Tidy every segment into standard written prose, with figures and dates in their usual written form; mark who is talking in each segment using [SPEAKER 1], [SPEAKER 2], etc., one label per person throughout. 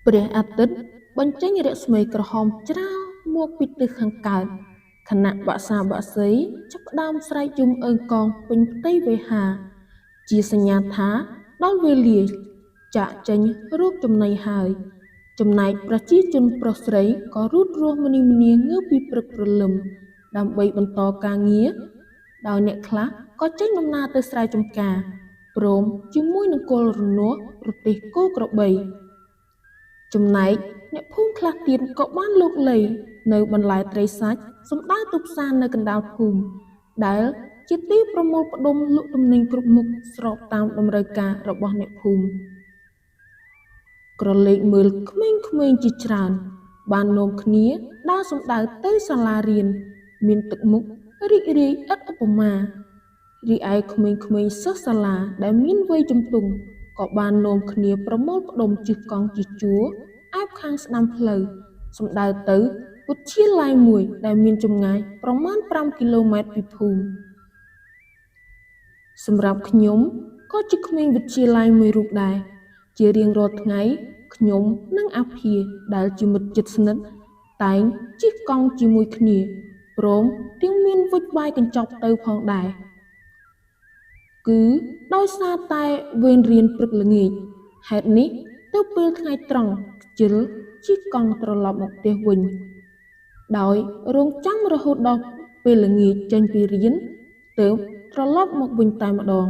[SPEAKER 1] ព្រះអាទិត្យបញ្ចេញរស្មីក្រហមច្រាលមកពីទិសខាងកើត ខណៈបក្សាបក្សីចាប់ផ្ដើមស្រែកយំអឺងកងពេញផ្ទៃវេហា ជាសញ្ញាថាដល់វេលាចាកចេញរកចំណីហើយ ចំណែកប្រជាជនប្រុសស្រីក៏រូតរស់ម្នីម្នាងើបពីព្រឹកព្រលឹម ដើម្បីបន្តការងារ ដោយអ្នកខ្លះក៏ចេញដំណើរទៅស្រែចម្ការ ព្រមជាមួយនឹងគល់រនាស់រទេះគោក្របី ចំណែកអ្នកភូមិខ្លះទៀតក៏បានលោកលៃនៅបន្លែត្រីសាច់សំដៅទៅផ្សារនៅកណ្ដាលភូមិ ដែលជាទីប្រមូលផ្ដុំលក់ទំនិញគ្រប់មុខស្របតាមតម្រូវការរបស់អ្នកភូមិ ក្រឡេកមើលក្មេងៗជាច្រើន បាននាំគ្នាដើរសំដៅទៅសាលារៀន មានទឹកមុខរីករាយឥតឧបមា រីឯក្មេងៗសិស្សសាលាដែលមានវ័យជំទង់ក៏បាននាំគ្នាប្រមូលផ្ដុំជិះកង់ជាជួរអែបខាងស្ដាំផ្លូវ សំដៅទៅវិទ្យាល័យមួយដែលមានចម្ងាយប្រមាណ5គីឡូម៉ែត្រពីភូមិ សម្រាប់ខ្ញុំក៏ជាក្មេងវិទ្យាល័យមួយរូបដែរ ជារៀងរាល់ថ្ងៃខ្ញុំនិងអាភាដែលជាមិត្តជិតស្និទ្ធតែងជិះកង់ជាមួយគ្នា ព្រមទាំងមានវេចបាយកញ្ចប់ទៅផងដែរ គឺដោយសារតែវេនរៀនព្រឹកល្ងាច ហេតុនេះទើបពេលថ្ងៃត្រង់ខ្ជិលជិះកង់ត្រឡប់មកផ្ទះវិញ ដោយរង់ចាំរហូតដល់ពេលល្ងាចចេញពីរៀនទើបត្រឡប់មកវិញតែម្ដង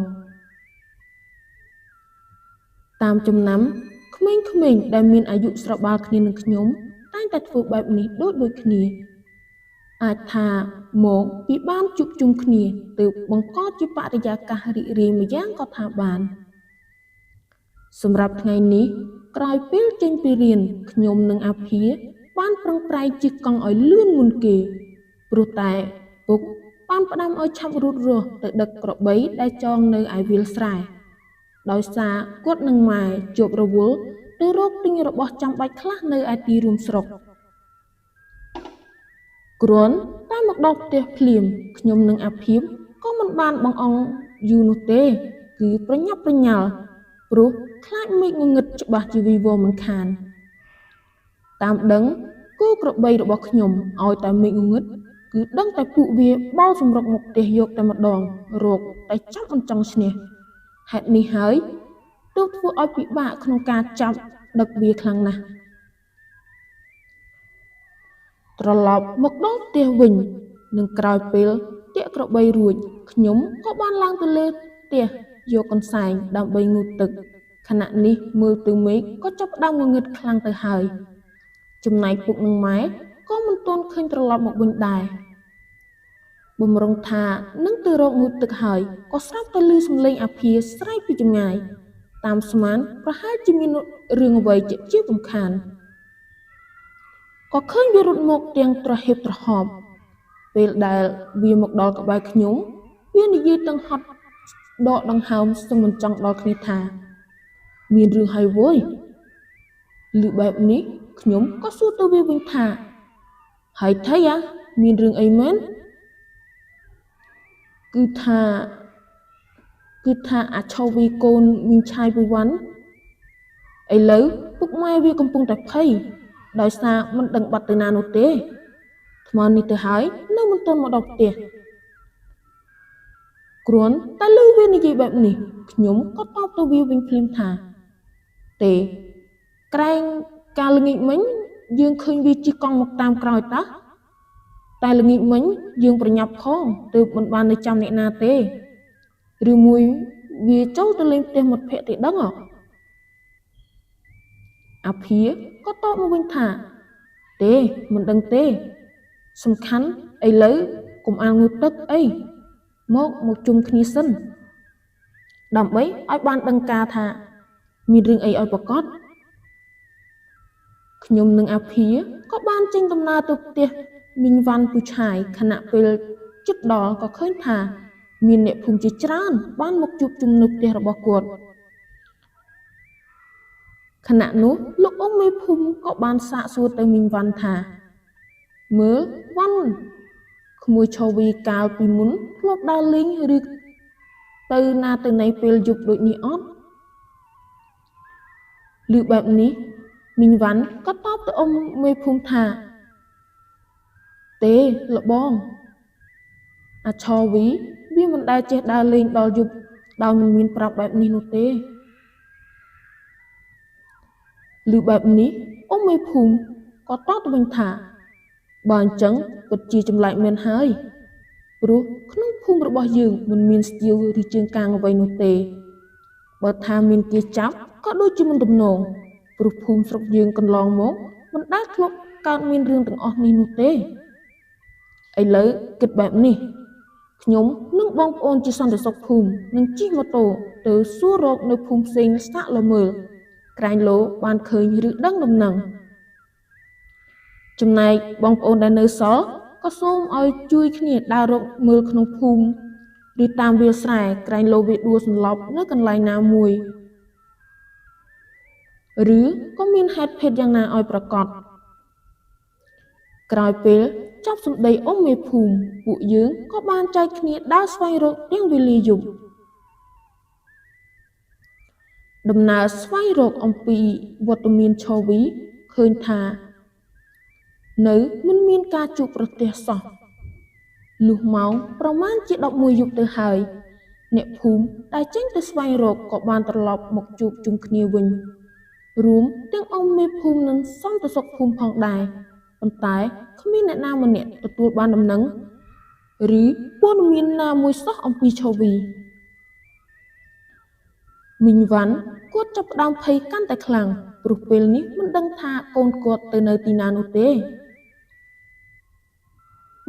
[SPEAKER 1] តាមចំណាំក្មេងៗដែលមានអាយុស្របាលគ្នានឹងខ្ញុំតែងតែធ្វើបែបនេះដូចៗគ្នា អាចថាមកពីបានជួបជុំគ្នាទើបបង្កជាបរិយាកាសរីករាយម្យ៉ាងក៏ថាបាន សម្រាប់ថ្ងៃនេះក្រោយពេលចេញពីរៀនខ្ញុំនិងអាភាបានប្រឹងប្រែងជិះកង់ឲ្យលឿនមុនគេ ព្រោះតែពុកបានផ្ដាំឲ្យឆាប់រូតរស់ទៅដឹកក្របីដែលចងនៅឯវាលស្រែ ដោយសារគាត់និងម៉ែជាប់រវល់ទៅរកទិញរបស់ចាំបាច់ខ្លះនៅឯទីរួមស្រុក គ្រាន់តែមកដល់ផ្ទះភ្លាមខ្ញុំនិងអាភិបក៏មិនបានបង្អង់យូរនោះទេ គឺប្រញាប់ប្រញាល់ព្រោះខ្លាចមេឃងងឹតច្បាស់ជាវីវរមិនខាន តាមដឹងគោក្របីរបស់ខ្ញុំឲ្យតែមេឃងងឹតគឺដឹងតែពួកវាបោលសម្រុកមកផ្ទះយកតែម្ដងរកតែចាប់មិនចង់ឈ្នះ ហេតុនេះហើយទើបធ្វើឲ្យពិបាកក្នុងការចាប់ដឹកវាខ្លាំងណាស់ ត្រឡប់មកដល់ផ្ទះវិញនឹងក្រោយពេលទាក់ក្របីរួចខ្ញុំក៏បានឡើងទៅលើផ្ទះយកកន្សែងដើម្បីងូតទឹក ខណៈនេះមើលទៅមេឃក៏ចាប់ផ្ដើមងងឹតខ្លាំងទៅហើយ ចំណែកពុកនិងម៉ែក៏មិនទាន់ឃើញត្រឡប់មកវិញដែរ បំរុងថានឹងទៅរកងូតទឹកហើយក៏ស្រាប់តែឮសំឡេងអាភាស្រែកពីចម្ងាយ តាមស្មានប្រហែលជាមានរឿងអ្វីជាពំខាន ក៏ឃើញវារត់មកទាំងត្រហៀបត្រហប់ ពេលដែលវាមកដល់ក្បែរខ្ញុំ វានិយាយទាំងហត់ដកដង្ហើមសឹងមិនចង់ដល់គ្នាថា មានរឿងហើយវើយ ឮបែបនេះខ្ញុំក៏សួរទៅវាវិញថា ហើយថៃអាមានរឿងអីមែន គឺថាអាឆវីកូនមីងឆាយពូវ៉ាន់ ឥឡូវពុកម៉ែវាកំពុងតែភ័យ ដោយសារមិនដឹងបាត់ទៅណានោះទេ ថ្មនេះទៅហើយនៅមិនទាន់មកដល់ផ្ទះ គ្រាន់តែឮវានិយាយបែបនេះខ្ញុំក៏តបទៅវាវិញភ្លាមថា ទេ ក្រែងកាលល្ងាចមិញយើងឃើញវាជិះកង់មកតាមក្រោយតើ តែល្ងាចមិញយើងប្រញាប់ផងទើបមិនបាននៅចាំអ្នកណាទេ ឬមួយវាចូលទៅលេងផ្ទះមិត្តភក្តិទេដឹងហ៎ អាភាក៏តបមកវិញថា ទេមិនដឹងទេ សំខាន់ឥឡូវកុំអាលងូតទឹកអី មកជុំគ្នាសិន ដើម្បីឲ្យបានដឹងការថាមានរឿងអីឲ្យប្រកប ខ្ញុំនិងអាភាក៏បានចេញដំណើរទៅផ្ទះមីងវ៉ាន់ពូឆាយខណៈពេលជិតដល់ក៏ឃើញថាមានអ្នកភូមិជាច្រើនបានមកជួបជុំនៅផ្ទះរបស់គាត់ខណៈនោះលោកអ៊ំមេភូមិក៏បានសាកសួរទៅមីងវ៉ាន់ថាមើលវ៉ាន់ក្មួយឆវីកាលពីមុនធ្លាប់ដើរលេងឬទៅណាទៅណីពេលយប់ដូចនេះអត់ឮបែបនេះមីងវ៉ាន់ក៏តបទៅអ៊ំមេភូមិថាទេលបងអាឆវីវាមិនដែលចេះដើរលេងដល់យប់ដោយមិនមានប្រាប់បែបនេះនោះទេឮបែបនេះអ៊ំមេភូមិក៏តបទៅវិញថាបើអញ្ចឹងពិតជាចម្លែកមែនហើយព្រោះក្នុងភូមិរបស់យើងមិនមានស្ទាវឬជើងកាងអ្វីនោះទេបើថាមានគេចាប់ក៏ដូចជាមិនទំនងព្រោះភូមិស្រុកយើងកន្លងមកមិនដែលធ្លាប់កើតមានរឿងទាំងអស់នេះនោះទេឥឡូវគិតបែបនេះខ្ញុំនិងបងប្អូនជាសន្តិសុខភូមិនឹងជិះម៉ូតូទៅសួររកនៅភូមិផ្សេងសាកល្មើលក្រែងលោបានឃើញឬដឹងដំណឹងចំណែកបងប្អូនដែលនៅសល់ក៏សូមឲ្យជួយគ្នាដើររកមើលក្នុងភូមិឬតាមវាលស្រែក្រែងលោវាដួលសន្លប់នៅកន្លែងណាមួយឬក៏មានហេតុភេទយ៉ាងណាឲ្យប្រកបក្រោយពេលចប់សម្ដីអ៊ំមេភូមិពួកយើងក៏បានចែកគ្នាដើរស្វែងរកទាំងវេលាយប់ដំណើរស្វែងរកអំពីវត្តមានឆវីឃើញថានៅមិនមានការជួបប្រទះសោះលុះម៉ោងប្រមាណជា11យប់ទៅហើយអ្នកភូមិដែលចេញទៅស្វែងរកក៏បានត្រឡប់មកជួបជុំគ្នាវិញរួមទាំងអ៊ំមេភូមិនិងសន្តិសុខភូមិផងដែរប៉ុន្តែគ្មានអ្នកណាម្នាក់ទទួលបានដំណឹងឬព័ត៌មានណាមួយសោះអំពីឆវីមីងវ៉ាន់គាត់ចាប់ផ្ដើមភ័យកាន់តែខ្លាំងព្រោះពេលនេះមិនដឹងថាកូនគាត់ទៅនៅទីណានោះទេ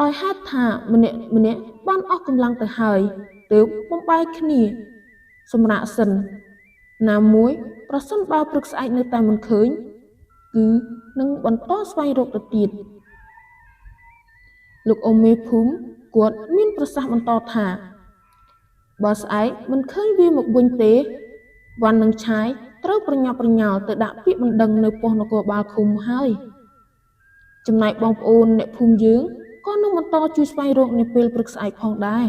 [SPEAKER 1] ដោយហេតុថាម្នាក់ម្នាក់បានអស់កម្លាំងទៅហើយទើបបំបែកគ្នាសម្រាកសិនណាមួយប្រសិនបើព្រឹកស្អែកនៅតែមិនឃើញគឺនឹងបន្តស្វែងរកទៅទៀតលោកអ៊ំមេភូមិគាត់មានប្រសាសន៍បន្តថាបើស្អែកមិនឃើញវាមកវិញទេវ៉ាន់និងឆាយត្រូវប្រញាប់ប្រញាល់ទៅដាក់ពាក្យបណ្ដឹងនៅប៉ុស្តិ៍នគរបាលឃុំហើយចំណែកបងប្អូនអ្នកភូមិយើងក៏នឹងបន្តជួយស្វែងរកនៅពេលព្រឹកស្អែកផងដែរ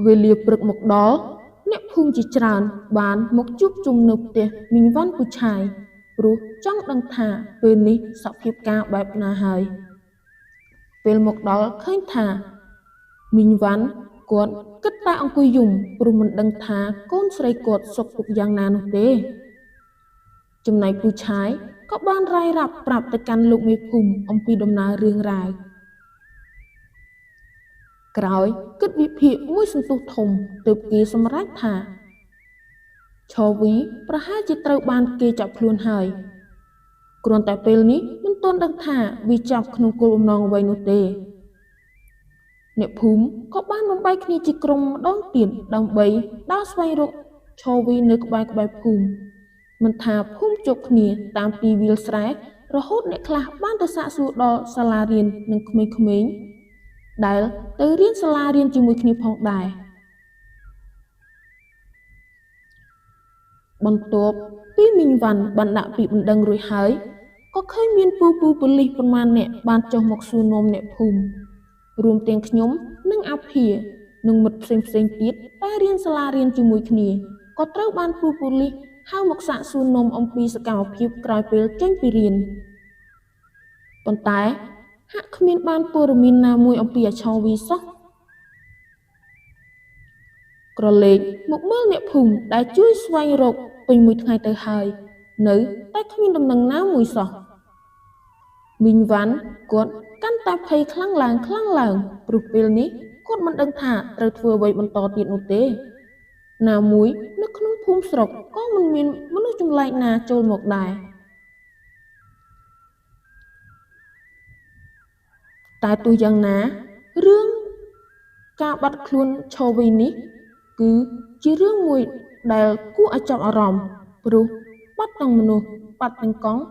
[SPEAKER 1] វេលាព្រឹកមកដល់អ្នកភូមិជាច្រើនបានមកជួបជុំនៅផ្ទះមីងវ៉ាន់ពូឆាយព្រោះចង់ដឹងថាពេលនេះសភាពការបែបណាហើយពេលមកដល់ឃើញថាមីងវ៉ាន់គាត់គិតតែអង្គុយយំព្រោះមិនដឹងថាកូនស្រីគាត់សុខទុក្ខយ៉ាងណានោះទេចំណែកពូឆាយក៏បានរាយរាប់ប្រាប់ទៅកាន់លោកមេភូមិអំពីដំណើររឿងរ៉ាវក្រោយគិតវិភាគមួយសន្ទុះធំទើបគេសម្រេចថាឆវីប្រហែលជាត្រូវបានគេចាប់ខ្លួនហើយគ្រាន់តែពេលនេះមិនទាន់ដឹងថាវាចាប់ក្នុងគោលបំណងអ្វីនោះទេអ្នកភូមិក៏បានបំបែកគ្នាជាក្រុមម្ដងទៀតដើម្បីដើរស្វែងរកឆវីនៅក្បែរៗភូមិមិនថាភូមិជប់គ្នាតាមទីវាលស្រែរហូតអ្នកខ្លះបានទៅសាកសួរដល់សាលារៀននិងក្មេងៗដែលទៅរៀនសាលារៀនជាមួយគ្នាផងដែរបន្ទាប់ពីមីងវ៉ាន់បានដាក់ពាក្យបណ្ដឹងរួចហើយក៏ឃើញមានពូប៉ូលីសប៉ុន្មាននាក់បានចុះមកសួរនាំអ្នកភូមិរួមទាំងខ្ញុំនិងអាភានិងមិត្តផ្សេងៗទៀតដែលរៀនសាលារៀនជាមួយគ្នាក៏ត្រូវបានពូប៉ូលីសហៅមកសាកសួរនាំអំពីសកម្មភាពក្រោយពេលចេញពីរៀនប៉ុន្តែហាក់គ្មានបានព័ត៌មានណាមួយអំពីអាឆវីសោះក្រឡេកមកមើលអ្នកភូមិដែលជួយស្វែងរកពេញមួយថ្ងៃទៅហើយនៅតែគ្មានដំណឹងណាមួយសោះមីងវ៉ាន់គាត់កាន់តែភ័យខ្លាំងឡើងខ្លាំងឡើងព្រោះពេលនេះគាត់មិនដឹងថាត្រូវធ្វើអ្វីបន្តទៀតនោះទេណាមួយនៅក្នុងភូមិស្រុកក៏មិនមានមនុស្សចម្លែកណាចូលមកដែរតែទោះយ៉ាងណារឿងការបាត់ខ្លួនឆវីនេះ គឺជារឿងមួយដែលគួរឲ្យចាប់អារម្មណ៍ព្រោះបាត់ទាំងមនុស្សបាត់ទាំងកង់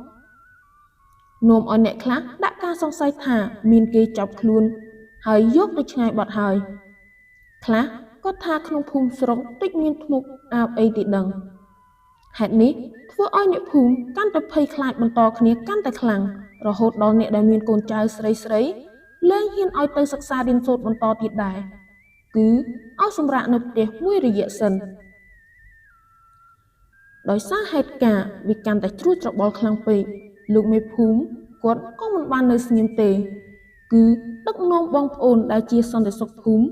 [SPEAKER 1] នាំឲ្យអ្នកខ្លះដាក់ការសង្ស័យថាមានគេចាប់ខ្លួនហើយយកទៅឆ្ងាយបាត់ហើយខ្លះក៏ថាក្នុងភូមិស្រុកតិចមានធ្មប់អាបអីទីដឹងហេតុនេះធ្វើឲ្យអ្នកភូមិកាន់តែភ័យខ្លាចបន្តគ្នាកាន់តែខ្លាំងរហូតដល់អ្នកដែលមានកូនចៅស្រីៗលែងហ៊ានឲ្យទៅសិក្សារៀនសូត្របន្តទៀតដែរគឺឲ្យសម្រាកនៅផ្ទះមួយរយៈសិនដោយសារហេតុការណ៍វាកាន់តែជ្រួលច្របល់ខ្លាំងពេកលោកមេភូមិគាត់ក៏មិនបាននៅស្ងៀមទេគឺដឹកនាំបងប្អូនដែលជាសន្តិសុខភូមិ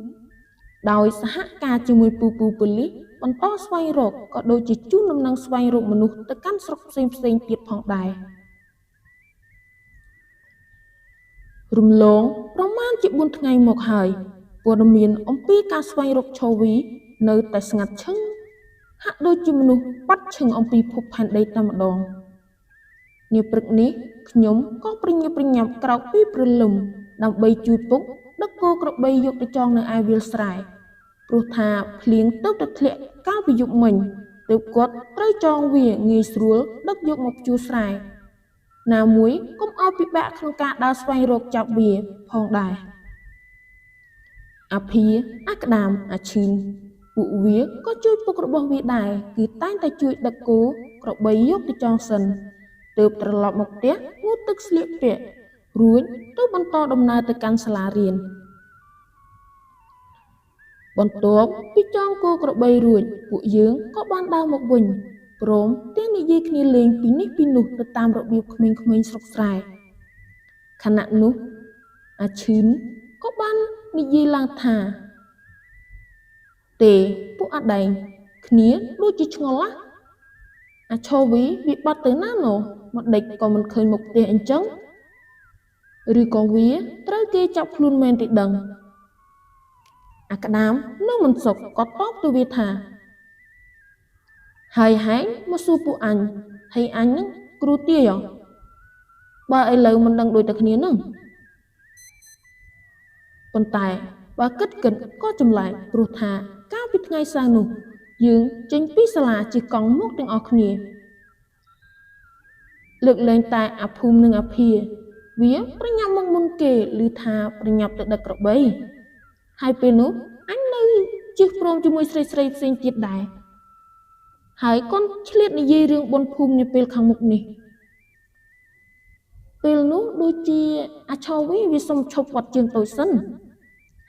[SPEAKER 1] ដោយសហការជាមួយពូប៉ូលីសបន្តស្វែងរកក៏ដូចជាជូនដំណឹងស្វែងរកមនុស្សទៅកាន់ស្រុកផ្សេងៗទៀតផងដែររំលងប្រមាណជា4ថ្ងៃមកហើយព័ត៌មានអំពីការស្វែងរកឆូវីនៅតែស្ងាត់ឈឹងហាក់ដូចជាមនុស្សបាត់ឈឹងអំពីភពផែនដីតែម្ដងនាព្រឹកនេះខ្ញុំក៏ប្រញាប់ប្រញាប់ក្រោកពីព្រលឹមដើម្បីជួយពុកដឹកគោក្របីយកទៅចងនៅឯវាលស្រែព្រោះថាភ្លៀងទើបតែធ្លាក់កាលពីយប់មិញទើបគាត់ត្រូវចងវាងាយស្រួលដឹកយកមកភ្ជួរស្រែណាមួយកុំឲ្យពិបាកក្នុងការដើរស្វែងរកចាប់វាផងដែរអាភាអាក្តាមអាឈីនពួកវាក៏ជួយពុករបស់វាដែរគឺតែងតែជួយដឹកគោក្របីយកទៅចងសិនទើបត្រឡប់មកផ្ទះងូតទឹកស្លៀកពាក់រួចទៅបន្តដំណើរទៅកាន់សាលារៀនបន្ទាប់ពីចងគោក្របីរួចពួកយើងក៏បានដើរមកវិញព្រមទាំងនិយាយគ្នាលេងពីនេះពីនោះទៅតាមរបៀបក្មេងៗស្រុកស្រែខណៈនោះអាឈឿនក៏បាននិយាយឡើងថាទេពួកអាដែងគ្នាដូចជាឆ្ងល់ណាស់អាឆូវីវាបាត់ទៅណានោះមកដេចក៏មិនឃើញមកផ្ទះអញ្ចឹងឬក៏វាត្រូវគេចាប់ខ្លួនមែនទេដឹងអាក្តាមនៅមិនសុខក៏តបទៅវាថាហើយហែងមកសួរពួកអញហើយអញនឹងគ្រូទាយបើឥឡូវមិនដឹងដូចតែគ្នានឹងប៉ុន្តែបើគិតក៏ចម្លែកព្រោះថាកាលពីថ្ងៃសៅរ៍នោះយើងចេញពីសាលាជិះកង់មកទាំងអស់គ្នាលើកលែងតែអាភូមិនិងអាភាវាប្រញាប់មកមុនគេឮថាប្រញាប់ទៅដឹកក្របីហើយពេលនោះអញនៅជិះព្រមជាមួយស្រីៗផ្សេងទៀតដែរហើយកូនឆ្លៀតនិយាយរឿងបុណ្យភូមិនាពេលខាងមុខនេះពេលនោះដូចជាអាឆវីវាសុំឈប់វត្តជើងតូចសិន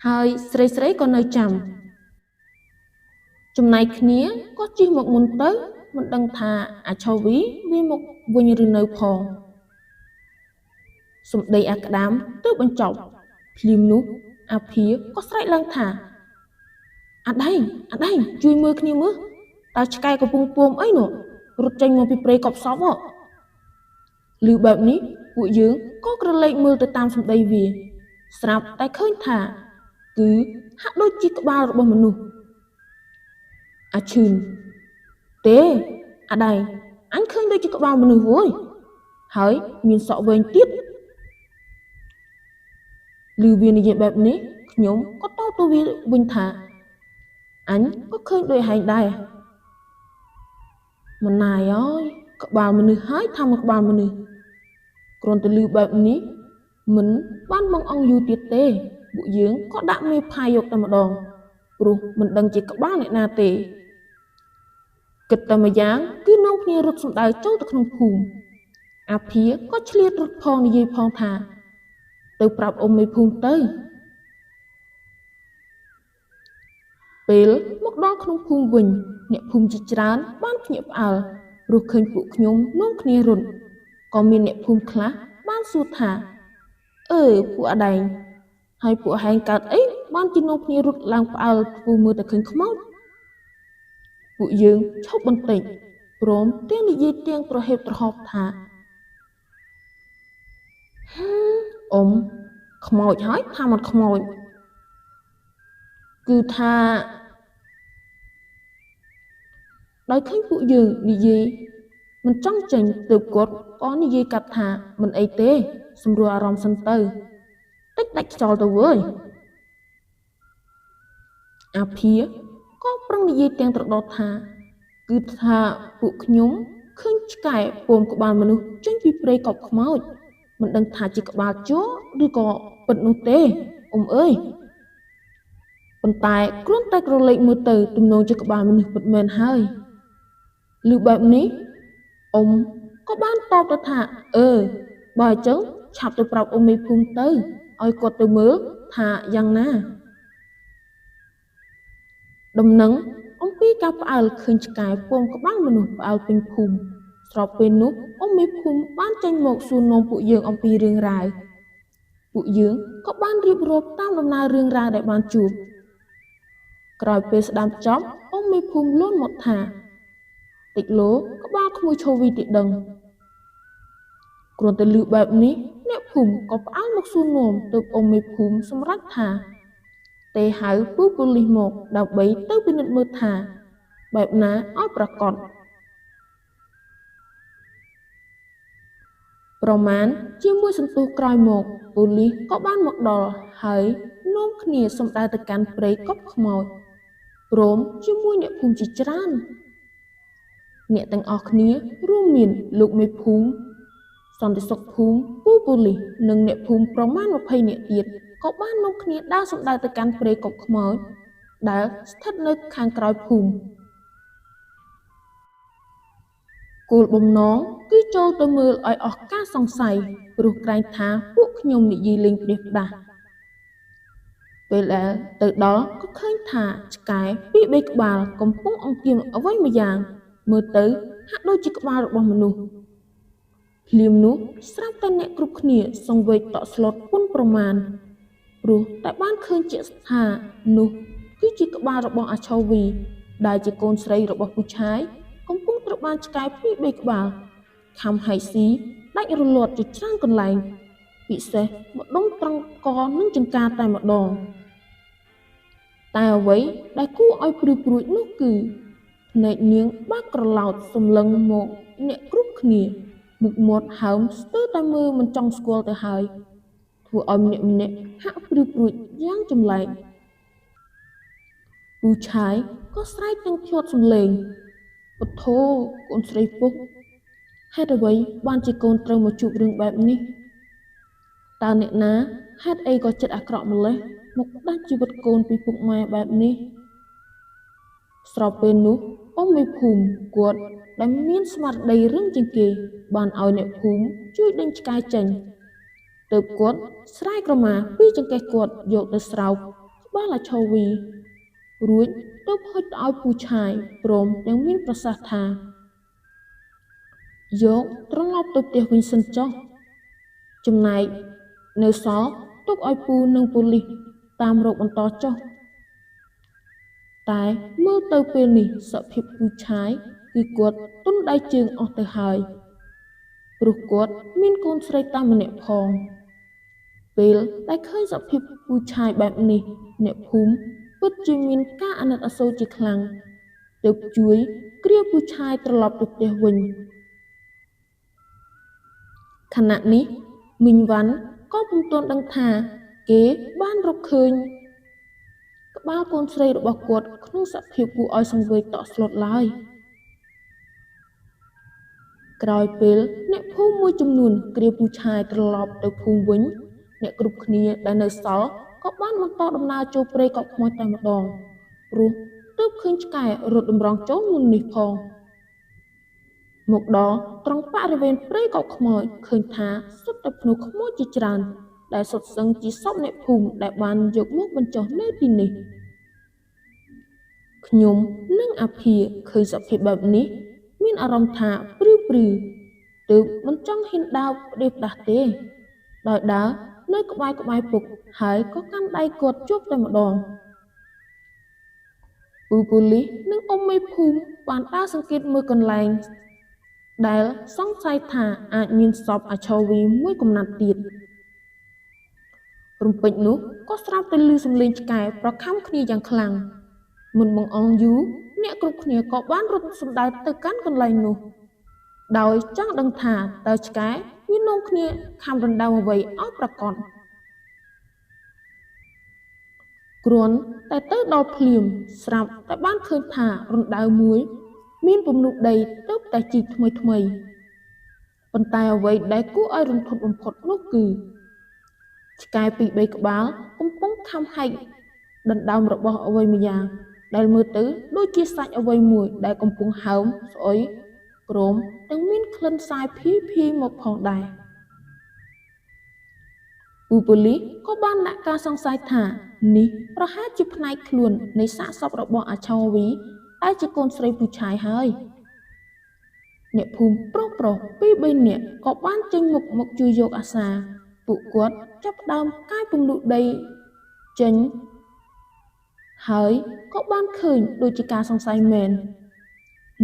[SPEAKER 1] ហើយស្រីៗក៏នៅចាំចំណែកគ្នាក៏ជិះមកមុនទៅមិនដឹងថាអាឆវីវាមកវិញឬនៅផងសម្ដីអាក្តាមទើបបញ្ចប់ភ្លាមនោះអាភាក៏ស្រែកឡើងថាអាដែងជួយមើលគ្នាមើលតើឆ្កែកំពុងពោមអីនោះរត់ចេញមកពីព្រៃកប់សពហ៎ឮបែបនេះពួកយើងក៏ក្រឡេកមើលទៅតាមសម្ដីវាស្រាប់តែឃើញថាគឺហាក់ដូចជាក្បាលរបស់មនុស្សអាឈឿនទេអាដែងអញឃើញដូចជាក្បាលមនុស្សវើយហើយមានសក់វែងទៀតឮវានិយាយបែបនេះខ្ញុំក៏តបទៅវាវិញថាអញក៏ឃើញដូចហែងដែរម្នាយអើយក្បាលមនុស្សហើយថាមកក្បាលមនុស្សគ្រាន់តែឮបែបនេះមិនបានបងអង្គយូរទៀតទេពួកយើងក៏ដាក់មេផាយយកតែម្ដងព្រោះមិនដឹងជាក្បាលអ្នកណាទេគិតតែម្យ៉ាងគឺនាំគ្នារត់សំដៅចូលទៅក្នុងភូមិអាភាក៏ឆ្លៀតរត់ផងនិយាយផងថាទៅប្រាប់អ៊ំមេភូមិទៅពេលមកដល់ក្នុងភូមិវិញអ្នកភូមិជាច្រើនបានភ្ញាក់ផ្អើលព្រោះឃើញពួកខ្ញុំនាំគ្នារត់ក៏មានអ្នកភូមិខ្លះបានសួរថាអឺពួកអាដែងហើយពួកហែងកើតអីបានជានាំគ្នារត់ឡើងផ្អើលធ្វើមើលតែឃើញខ្មោចពួកយើងឈប់បន្តិចព្រមទាំងនិយាយទាំងប្រហេបត្រហប់ថាអ៊ំខ្មោចហើយថាមិនខ្មោចគឺថាដោយឃើញពួកយើងនិយាយមិនចង់ចេញទើបគាត់ក៏និយាយកាត់ថាមិនអីទេសម្រួលអារម្មណ៍សិនទៅតិចដាច់ខ្យល់ទៅវើយអាភា ក៏ប្រឹងនិយាយទាំងត្រដរថាគឺថាពួកខ្ញុំឃើញឆ្កែពងក្បាលមនុស្សចេញពីព្រៃកប់ខ្មោចមិនដឹងថាជាក្បាលជ័រឬក៏ពិតនោះទេអ៊ំអើយប៉ុន្តែគ្រាន់តែក្រឡេកមើលទៅទំនងជាក្បាលមនុស្សពិតមែនហើយឮបែបនេះអ៊ំក៏បានតបទៅថាអឺបើអញ្ចឹងឆាប់ទៅប្រាប់អ៊ំមេភូមិទៅឲ្យគាត់ទៅមើលថាយ៉ាងណាដំណឹងអំពីការផ្អើលឃើញឆ្កែពងក្បាលមនុស្សផ្អើលពេញភូមិស្របពេលនោះអ៊ំមេភូមិបានចេញមកសួរនាំពួកយើងអំពីរឿងរ៉ាវពួកយើងក៏បានរៀបរាប់តាមដំណើររឿងរ៉ាវដែលបានជួបក្រោយពេលស្ដាប់ចប់អ៊ំមេភូមិលួនមកថាតិចលោក្បាលក្មួយឆូវីទីដឹងគ្រាន់តែឮបែបនេះអ្នកភូមិក៏ផ្អើលមកសួរនាំទើបអ៊ំមេភូមិសម្រេចថាទេហៅពូប៉ូលីសមកដើម្បីទៅពិនិត្យមើលថាបែបណាឲ្យប្រាកដប្រមាណជាមួយសន្ទុះក្រោយមកប៉ូលីសក៏បានមកដល់ហើយនាំគ្នាសម្ដៅទៅកាន់ព្រៃកប់ខ្មោចព្រមជាមួយអ្នកភូមិជាច្រើនអ្នកទាំងអស់គ្នារួមមានលោកមេភូមិសន្តិសុខភូមិពូប៉ូលីសនិងអ្នកភូមិប្រមាណ20នាក់ទៀតក៏បាននាំគ្នាដើរសម្ដៅទៅកាន់ព្រៃកប់ខ្មោចដែលស្ថិតនៅខាងក្រោយភូមិគោលបំណងគឺចូលទៅមើលឲ្យអស់ការសង្ស័យព្រោះក្រែងថាពួកខ្ញុំនិយាយលេងផ្ដេសផ្ដាសពេលដែលទៅដល់ក៏ឃើញថាឆ្កែពីរបីក្បាលកំពុងអង្គាមអ្វីម្យ៉ាងមើលទៅហាក់ដូចជាក្បាលរបស់មនុស្សភ្លាមនោះស្រាប់តែអ្នកគ្រប់គ្នាសង្វេគតក់ស្លុតពុនប្រមាណព្រោះតែបានឃើញជាក់ថានោះគឺជាក្បាលរបស់អាឆូវីដែលជាកូនស្រីរបស់ពូឆាយកំពុងត្រូវបានឆ្កែពីរបីក្បាលខាំហែកស៊ីដាច់រលាត់ជាច្រើនកន្លែងពិសេសម្ដុំត្រង់កនិងចង្កាតែម្ដងតែអ្វីដែលគួរឲ្យព្រឺព្រួចនោះគឺភ្នែកនាងបើកក្រឡោតសម្លឹងមកអ្នកគ្រប់គ្នាមុខមាត់ហើមស្ទើរតែមើលមិនចង់ស្គាល់ទៅហើយធ្វើឲ្យម្នាក់ៗហាក់ព្រឺព្រួចយ៉ាងចម្លែកពូឆាយក៏ស្រែកទាំងធាត់សំឡេងពុទ្ធោកូនស្រីពុកហេតុអ្វីបានជាកូនត្រូវមកជួបរឿងបែបនេះតើអ្នកណាហេតុអីក៏ចិត្តអាក្រក់ម្ល៉េះមកផ្ដាច់ជីវិតកូនពីពុកម៉ែបែបនេះស្របពេលនោះអ៊ំមេភូមិគាត់ដែលមានស្មារតីរឹងជាងគេបានឲ្យអ្នកភូមិជួយដេញឆ្កែចេញទើបគាត់ស្រាយក្រមាពីចង្កេះគាត់យកទៅស្រោបក្បាលអាឆូវីរួចទើបហុចទៅឲ្យពូឆាយព្រមទាំងមានប្រសាសន៍ថាយកត្រឡប់ទៅផ្ទះវិញសិនចុះចំណែកនៅសល់ទុកឲ្យពូនិងប៉ូលីសតាមរកបន្តចុះតែមើលទៅពេលនេះសភាពពូឆាយគឺគាត់ទន់ដៃជើងអស់ទៅហើយព្រោះគាត់មានកូនស្រីតែម្នាក់ផងពេលដែលឃើញសភាពពូឆាយបែបនេះអ្នកភូមិពិតជាមានការអាណិតអាសូរជាខ្លាំងទើបជួយគ្រាពូឆាយត្រឡប់ទៅផ្ទះវិញខណៈនេះមីងវ៉ាន់ក៏ពុំទាន់ដឹងថាគេបានរកឃើញក្បាលកូនស្រីរបស់គាត់ក្នុងសភាពគួរឲ្យសង្វេគតក់ស្លុតឡើយក្រោយពេលអ្នកភូមិមួយចំនួនគ្រាពូឆាយត្រឡប់ទៅភូមិវិញអ្នកគ្រប់គ្នាដែលនៅសល់ក៏បានបន្តដំណើរចូលព្រៃកប់ខ្មោចតែម្ដងព្រោះទើបឃើញឆ្កែរត់តម្រង់ចូលមុននេះផងមកដល់ត្រង់បរិវេណព្រៃកប់ខ្មោចឃើញថាសុទ្ធតែភ្នូខ្មោចជាច្រើនដែលសុទ្ធសឹងជាសពអ្នកភូមិដែលបានយកមកបញ្ចុះនៅទីនេះខ្ញុំនិងអាភាឃើញសភាពបែបនេះមានអារម្មណ៍ថាព្រឺព្រឺទើបមិនចង់ហ៊ានដើរផ្ដេសផ្ដាសទេដោយដើរនៅក្បែរៗពុកហើយក៏កាន់ដៃគាត់ជាប់តែម្ដងពូប៉ូលីសនិងអ៊ំមេភូមិបានដើរសង្កេតមើលកន្លែងដែលសង្ស័យថាអាចមានសពអាឆូវីមួយកំណាត់ទៀតរំពេចនោះក៏ស្រាប់តែឮសំឡេងឆ្កែប្រខាំគ្នាយ៉ាងខ្លាំងមិនបង្អង់យូរអ្នកគ្រប់គ្នាក៏បានរត់សម្ដៅទៅកាន់កន្លែងនោះដោយចង់ដឹងថាតើឆ្កែវានាំគ្នាខាំដណ្ដើមអ្វីឲ្យប្រាកដ គ្រាន់តែទៅដល់ភ្លាមស្រាប់តែបានឃើញថារណ្ដៅមួយមានពំនូតដីទើបតែជីកថ្មីៗប៉ុន្តែអ្វីដែលគួរឲ្យរន្ធត់បំផុតនោះគឺឆ្កែពីរបីក្បាលកំពុងខាំហែកដណ្ដើមរបស់អ្វីម្យ៉ាងដែលមើលទៅដូចជាសាច់អ្វីមួយដែលកំពុងហើមស្អុយព្រមទាំងមានក្លិនសាយភាយៗមកផងដែរ។ ពូប៉ូលីសក៏បានដាក់ការសង្ស័យថានេះប្រហែលជាផ្នែកខ្លួននៃសាកសពរបស់អាឆោវីដែលជាកូនស្រីពូឆាយហើយ។ អ្នកភូមិប្រុសៗពីរបីនាក់ក៏បានចេញមុខមកជួយយកអាសាពួកគាត់ចាប់ផ្ដើមកាយពំនូតដីចេញហើយក៏បានឃើញដូចជាការសង្ស័យមែន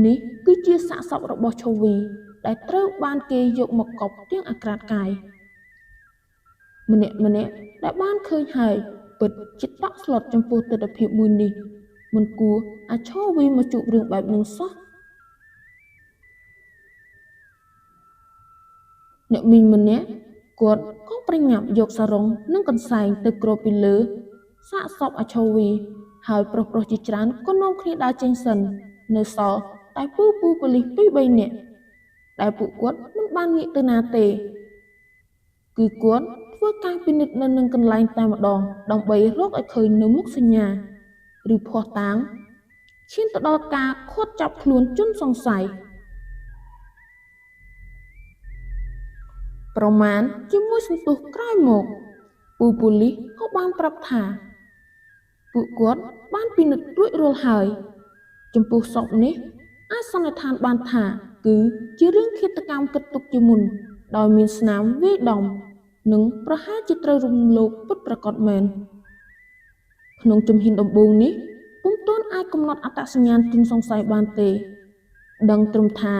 [SPEAKER 1] នេះគឺជាសាកសពរបស់ឆូវីដែលត្រូវបានគេយកមកកប់ទាំងអាក្រាតកាយម្នាក់ៗដែលបានឃើញហើយពិតជាតក់ស្លុតចំពោះទិដ្ឋភាពមួយនេះមិនគួរអាឆូវីមកជួបរឿងបែបនឹងសោះ។ អ្នកមីងម្នាក់គាត់ក៏ប្រញាប់យកសារុងនិងកន្សែងទៅគ្របពីលើសាកសពអាឆូវីហើយប្រុសៗជាច្រើនក៏នាំគ្នាដើរចេញសិននៅសល់តែពូប៉ូលីសពីរបីនាក់ដែលពួកគាត់មិនបានងាកទៅណាទេគឺគាត់ធ្វើការពិនិត្យនៅនឹងកន្លែងតែម្ដងដើម្បីរកឲ្យឃើញនៅមុខសញ្ញាឬភស្តុតាងឈានទៅដល់ការឃាត់ចាប់ខ្លួនជនសង្ស័យ។ ប្រមាណជាមួយសន្ទុះក្រោយមកពូប៉ូលីសក៏បានប្រាប់ថាពួកគាត់បានពិនិត្យរួចរាល់ហើយចំពោះសពនេះអាចសន្និដ្ឋានបានថាគឺជារឿងឃាតកម្មគិតទុកជាមុនដោយមានស្នាមវាយដំនិងប្រហែលជាត្រូវរំលោភពិតប្រាកដមែន។ ក្នុងជំហានដំបូងនេះពុំទាន់អាចកំណត់អត្តសញ្ញាណជនសង្ស័យបានទេដឹងត្រឹមថា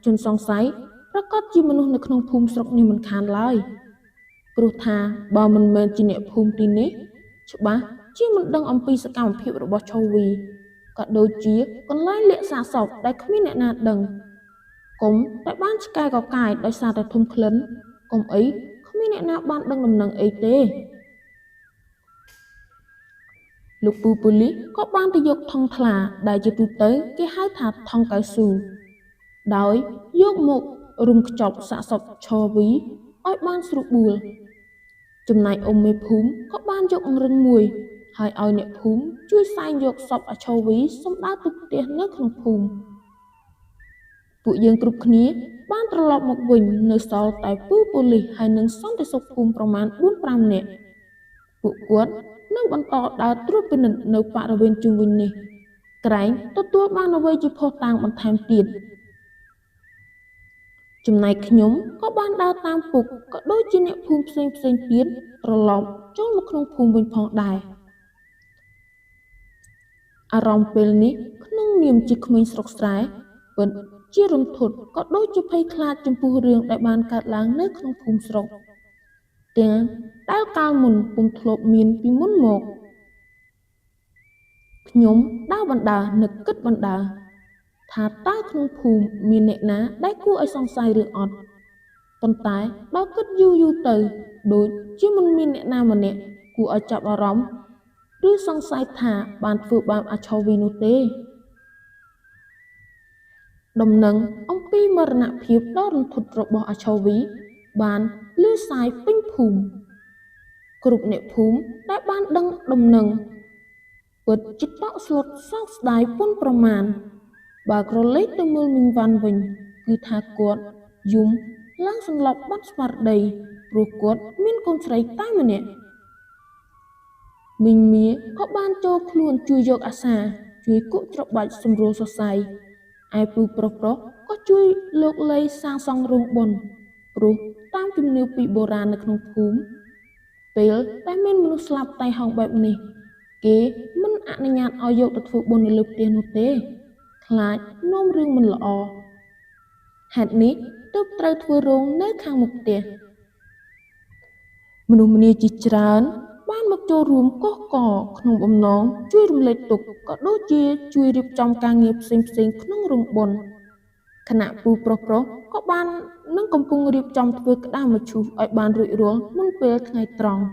[SPEAKER 1] ជនសង្ស័យប្រាកដជាមនុស្សនៅក្នុងភូមិស្រុកនេះមិនខានឡើយព្រោះថាបើមិនមែនជាអ្នកភូមិទីនេះច្បាស់ជាមិនដឹងអំពីសកម្មភាពរបស់ឆូវីក៏ដូចជាកន្លែងលាក់សាកសពដែលគ្មានអ្នកណាដឹងកុំតែបានឆ្កែកកាយដោយសារតែធំក្លិនកុំអីគ្មានអ្នកណាបានដឹងដំណឹងអីទេ។ លោកពូប៉ូលីសក៏បានទៅយកថង់ថ្លាដែលជាទូទៅគេហៅថាថង់កៅស៊ូដោយយកមករុំខ្ចប់សាកសពឆវីឲ្យបានស្រួលបួលចំណែកអ៊ំមេភូមិក៏បានយកអង្រឹងមួយហើយឲ្យអ្នកភូមិជួយសែងយកសពអាឆវីសំដៅទៅផ្ទះនៅក្នុងភូមិ។ ពួកយើងគ្រប់គ្នាបានត្រឡប់មកវិញនៅសល់តែពូប៉ូលីសហើយនិងសន្តិសុខភូមិប្រមាណ 4-5 នាក់ពួកគាត់នឹងបន្តដើរត្រួតពិនិត្យនៅបរិវេណជុំវិញនេះក្រែងទទួលបានអ្វីជាភស្តុតាងបន្ថែមទៀត។ ចំណែកខ្ញុំក៏បានដើរតាមពុកក៏ដូចជាអ្នកភូមិផ្សេងៗទៀតត្រឡប់ចូលមកក្នុងភូមិវិញផងដែរ។ អារម្មណ៍ពេលនេះក្នុងនាមជាក្មេងស្រុកស្រែពិតជារន្ធត់ក៏ដូចជាភ័យខ្លាចចំពោះរឿងដែលបានកើតឡើងនៅក្នុងភូមិស្រុកទាំងដែលកាលមុនពុំធ្លាប់មានពីមុនមក។ ខ្ញុំដើរបណ្ដើរនឹកគិតបណ្ដើរថាតើក្នុងភូមិមានអ្នកណាដែលគួរឲ្យសង្ស័យឬអត់ប៉ុន្តែបើគិតយូរៗទៅដូចជាមិនមានអ្នកណាម្នាក់គួរឲ្យចាប់អារម្មណ៍ឬសង្ស័យថាបានធ្វើបាបអាឆវីនោះទេ។ ដំណឹងអំពីមរណភាពដ៏រន្ធត់របស់អាឆវីបានឮសាយពេញភូមិគ្រប់អ្នកភូមិដែលបានដឹងដំណឹងពិតជាតក់ស្លុតសោកស្ដាយពន់ប្រមាណ។ បើក្រឡេកទៅមើលមីងវ៉ាន់វិញគឺថាគាត់យំឡើងសន្លប់បាត់ស្មារតីព្រោះគាត់មានកូនស្រីតែម្នាក់។ មីងមៀក៏បានចូលខ្លួនជួយយកអាសាជួយគក់ច្របាច់សម្រួលសរសៃឯពូប្រុសៗក៏ជួយលោកលៃសាងសង់រោងបុណ្យព្រោះតាមជំនឿពីបុរាណនៅក្នុងភូមិពេលតែមានមនុស្សស្លាប់តៃហោងបែបនេះគេមិនអនុញ្ញាតឲ្យយកទៅធ្វើបុណ្យនៅលើផ្ទះនោះទេខ្លាចនាំរឿងមិនល្អហេតុនេះទើបត្រូវធ្វើរោងនៅខាងមុខផ្ទះ។ មនុស្សម្នាជាច្រើនបានមកចូលរួមកុះករក្នុងបំណងជួយរំលែកទុក្ខក៏ដូចជាជួយរៀបចំការងារផ្សេងៗក្នុងរោងបុណ្យខណៈពូប្រុសៗក៏បាននឹងកំពុងរៀបចំធ្វើក្តារមឈូសឲ្យបានរួចរាល់មុនពេលថ្ងៃត្រង់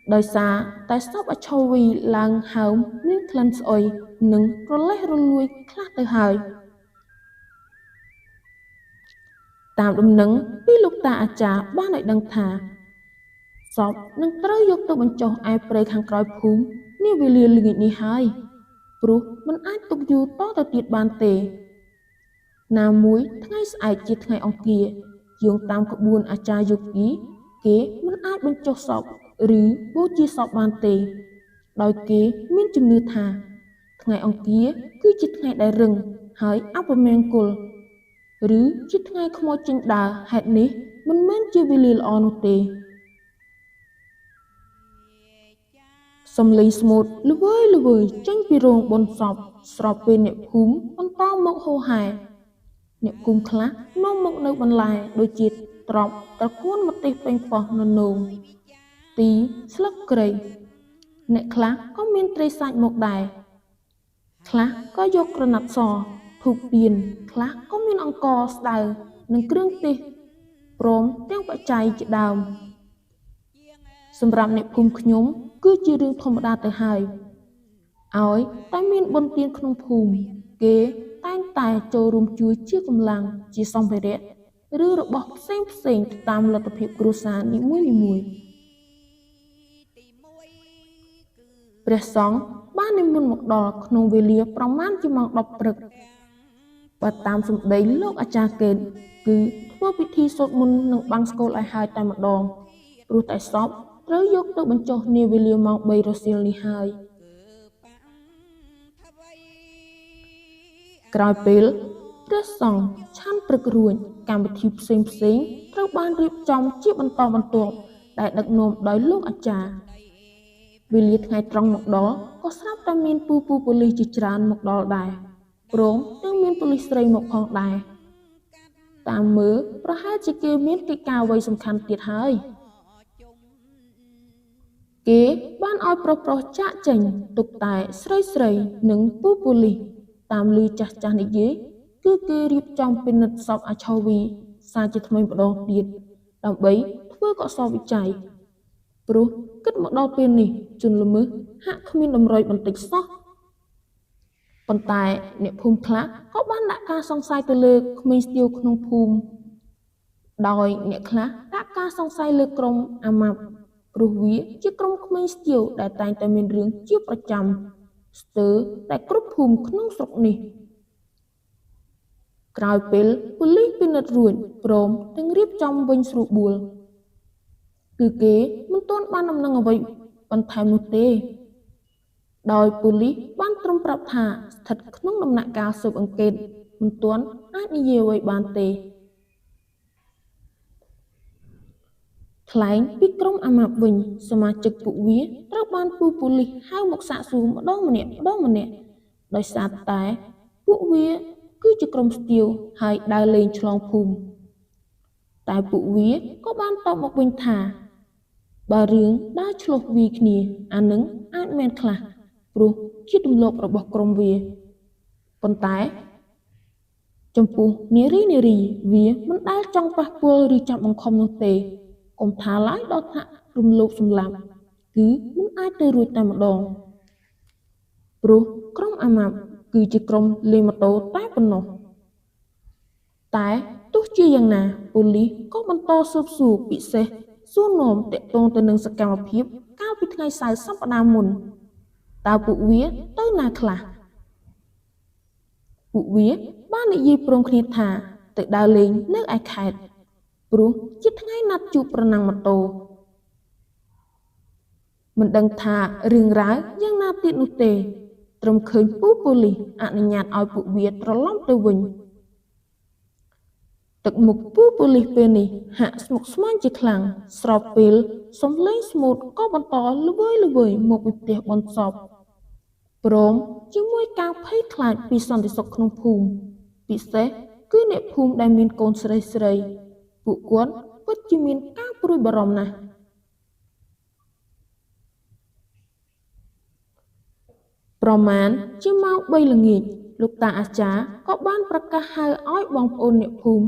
[SPEAKER 1] ។ ដោយសារតែសពអាឆវីឡើងហើមមានក្លិនស្អុយ និងរលេះរលួយខ្លះទៅហើយ តាមដំណឹងពីលោកតាអាចារ្យបានឲ្យដឹងថា សពនឹងត្រូវយកទៅបញ្ចុះឯព្រៃខាងក្រោយភូមិនាវេលាល្ងាចនេះហើយ ព្រោះមិនអាចទុកយូរតទៅទៀតបានទេ ណាមួយថ្ងៃស្អែកជាថ្ងៃអង្គារ យោងតាមក្បួនអាចារ្យយោគី គេមិនអាចបញ្ចុះសពឬបូជាសពបានទេ ដោយគេមានជំនឿថា ថ្ងៃអង្គារគឺជាថ្ងៃដែលរឹង ហើយអពមង្គល ឬជាថ្ងៃខ្មោចចេញដើរ ហេតុនេះមិនមែនជាវេលាល្អនោះទេ សំឡេងស្មូតល្វើយៗចេញពីរោងបុណ្យសព ស្របពេលអ្នកភូមិបន្តមកហូរហែ អ្នកភូមិខ្លះនាំមកនូវបន្លែដូចជាត្រប់ ត្រកួនម្ទេសប៉េងប៉ោះននោង ទី ស្លឹកគ្រៃ អ្នកខ្លះក៏មានត្រីសាច់មកដែរ ខ្លះក៏យកក្រណាត់ស ធូបទៀន ខ្លះក៏មានអង្ករស្តៅនិងគ្រឿងទេស ព្រមទាំងបច្ច័យជាដើម សម្រាប់អ្នកភូមិខ្ញុំគឺជារឿងធម្មតាទៅហើយ ឲ្យតែមានបុណ្យទានក្នុងភូមិ គេតែងតែចូលរួមជួយជាកម្លាំង ជាសម្ភារៈ ឬរបស់ផ្សេងៗទៅតាមលទ្ធភាពគ្រួសារនីមួយៗ ព្រះសង្ឃបាននិមន្តមកដល់ក្នុងវេលាប្រមាណជាម៉ោង10ព្រឹក បើតាមសម្ដីលោកអាចារ្យកេត គឺធ្វើពិធីសូត្រមន្តនិងបង្សុកូលឲ្យហើយតែម្ដង ព្រោះតែសពត្រូវយកទៅបញ្ចុះនាវេលាម៉ោង3រសៀលនេះហើយ ក្រោយពេលព្រះសង្ឃឆាន់ព្រឹករួច កម្មវិធីផ្សេងៗត្រូវបានរៀបចំជាបន្តបន្ទាប់ដែលដឹកនាំដោយលោកអាចារ្យ វេលាថ្ងៃត្រង់មកដល់ក៏ស្រាប់តែមានពូពូប៉ូលីសជាច្រើនមកដល់ដែរ ព្រមទាំងមានប៉ូលីសស្រីមកផងដែរ តាមមើលប្រហែលជាគេមានកិច្ចការអ្វីសំខាន់ទៀតហើយ គេបានឲ្យប្រុសៗចាកចេញទុកតែស្រីៗនិងពូប៉ូលីស តាមឮចាស់ៗនិយាយ គឺគេរៀបចំពិនិត្យសពអាឆវីសាជាថ្មីម្ដងទៀត ដើម្បីធ្វើកុសលវិច័យ ព្រោះគិតមកដល់ពេលនេះជនល្មើសហាក់គ្មានតម្រុយបន្តិចសោះ ប៉ុន្តែអ្នកភូមិខ្លះក៏បានដាក់ការសង្ស័យទៅលើក្មេងស្ទាវក្នុងភូមិ ដោយអ្នកខ្លះដាក់ការសង្ស័យលើក្រុមអាម៉ាប់ ព្រោះវាជាក្រុមក្មេងស្ទាវដែលតែងតែមានរឿងជាប្រចាំស្ទើរតែគ្រប់ភូមិក្នុងស្រុកនេះ ក្រោយពេលប៉ូលីសពិនិត្យរួចព្រមទាំងរៀបចំវិញស្រួលបួល គឺគេមិនទាន់បានដំណឹងអ្វីបន្ថែមនោះទេ ដោយប៉ូលីសបានត្រឹមប្រាប់ថាស្ថិតក្នុងដំណាក់កាលស៊ើបអង្កេតមិនទាន់អាចនិយាយអ្វីបានទេ ថ្លែងពីក្រុមអាម៉ាប់វិញ សមាជិកពួកវាត្រូវបានពូប៉ូលីសហៅមកសាកសួរម្ដងម្នាក់ម្ដងម្នាក់ ដោយសារតែពួកវាគឺជាក្រុមស្ទាវហើយដើរលេងឆ្លងភូមិ តែពួកវាក៏បានតបមកវិញថា បើរឿងដើរឆ្លុះវាយគ្នាអានឹងអាចមែនខ្លះ ព្រោះជាទម្លាប់របស់ក្រុមវា ប៉ុន្តែចំពោះនារីនារីវាមិនដែលចង់ប៉ះពាល់ឬចាប់បង្ខំនោះទេ កុំថាឡើយដល់ថ្នាក់រំលោភសម្លាប់ គឺមិនអាចទៅរួចតែម្ដង ព្រោះក្រុមអាម៉ាប់គឺជាក្រុមលេងម៉ូតូតែប៉ុណ្ណោះ តែទោះជាយ៉ាងណាប៉ូលីសក៏បន្តស៊ើបសួរពិសេសសួរនាំទាក់ទងទៅនឹងសកម្មភាពកាលពីថ្ងៃសៅរ៍សប្តាហ៍មុន តើពួកវាទៅណាខ្លះ ពួកវាបាននិយាយព្រមគ្នាថាទៅដើរលេងនៅឯខេត្ត ព្រោះជាថ្ងៃណាត់ជួបប្រណាំងម៉ូតូ មិនដឹងថារឿងរ៉ាវយ៉ាងណាទៀតនោះទេ ត្រឹមឃើញពូប៉ូលីសអនុញ្ញាតឲ្យពួកវាត្រឡប់ទៅវិញ ទឹកមុខពូប៉ូលីសពេលនេះហាក់ស្មុគស្មាញជាខ្លាំង ស្របពេលសំឡេងស្មូតក៏បន្តល្វើយៗមកពីផ្ទះបុណ្យសព ព្រមជាមួយការភ័យខ្លាចពីសន្តិសុខក្នុងភូមិ ពិសេសគឺអ្នកភូមិដែលមានកូនស្រីៗ ពួកគាត់ពិតជាមានការព្រួយបារម្ភណាស់ ប្រមាណជាម៉ោង3ល្ងាច លោកតាអាចារ្យក៏បានប្រកាសហៅឲ្យបងប្អូនអ្នកភូមិ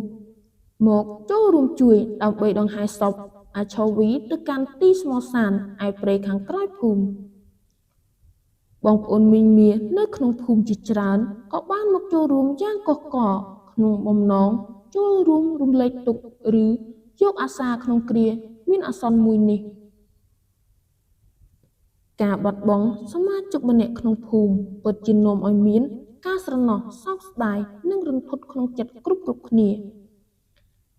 [SPEAKER 1] មកចូលរួមជួយដើម្បីដង្ហែសព អាឆវីទៅកាន់ទីស្មសានឯព្រៃខាងក្រោយភូមិបងប្អូនមីងមានៅក្នុងភូមិជាច្រើនក៏បានមកចូលរួមយ៉ាងកុះករក្នុងបំណងចូលរួមរំលែកទុក្ខឬយកអាសាក្នុងគ្រាមានអាសន្នមួយនេះការបាត់បង់សមាជិកម្នាក់ក្នុងភូមិពិតជានាំឲ្យមានការស្រណោះសោកស្ដាយនិងរន្ធត់ក្នុងចិត្តគ្រប់ៗគ្នា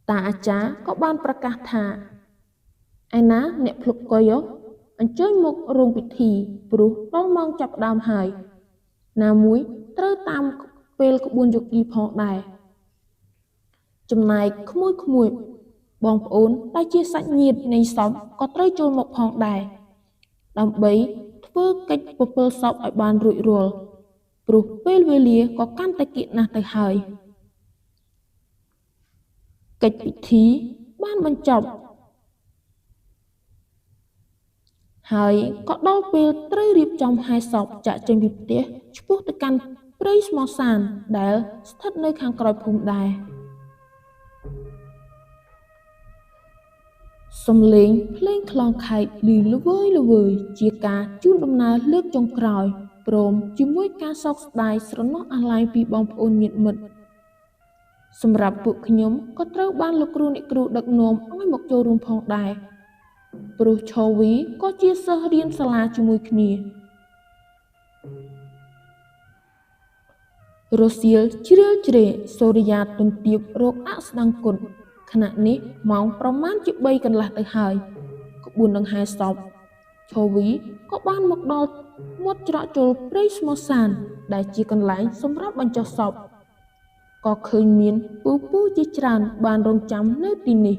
[SPEAKER 1] តាអាចារ្យក៏បានប្រកាសថាឯណាអ្នកភ្លុកកុយអញ្ជើញមករោងពិធីព្រោះដល់ម៉ោងចាប់ផ្ដើមហើយណាមួយត្រូវតាមពេលក្បួនយោគីផងដែរចំណែកក្មួយៗបងប្អូនដែលជាសាច់ញាតិនៃសពក៏ត្រូវចូលមកផងដែរដើម្បីធ្វើកិច្ចពពិលសពឲ្យបានរួចរាល់ព្រោះពេលវេលាក៏កាន់តែគៀកណាស់ទៅហើយកិច្ចពិធីបានបញ្ចប់ហើយក៏ដល់ពេលត្រូវរៀបចំហែសពចាក់ចេញពីផ្ទះឆ្ពោះទៅកាន់ព្រៃស្មសានដែលស្ថិតនៅខាងក្រោយភូមិដែរសំឡេងភ្លេងក្លងខែកឮល្វើយល្វើយជាការជូនដំណើរលើកចុងក្រោយព្រមជាមួយការសោកស្ដាយស្រណោះអាល័យពីបងប្អូនញាតិមិត្តសម្រាប់ពួកខ្ញុំក៏ត្រូវបានលោកគ្រូអ្នកគ្រូដឹកនាំឲ្យមកចូលរួមផងដែរព្រោះឆវីក៏ជាសិស្សរៀនសាលាជាមួយគ្នារសៀលជ្រៀលជ្រេសូរិយាទន្ទាបរកអស្ដង្គតខណៈនេះម៉ោងប្រមាណជា3កន្លះទៅហើយក្បួនដង្ហែសពឆវីក៏បានមកដល់មាត់ច្រកចូលព្រៃស្មសានដែលជាកន្លែងសម្រាប់បញ្ចុះសពក៏ឃើញមានពូពូជាច្រើនបានរងចាំនៅទីនេះ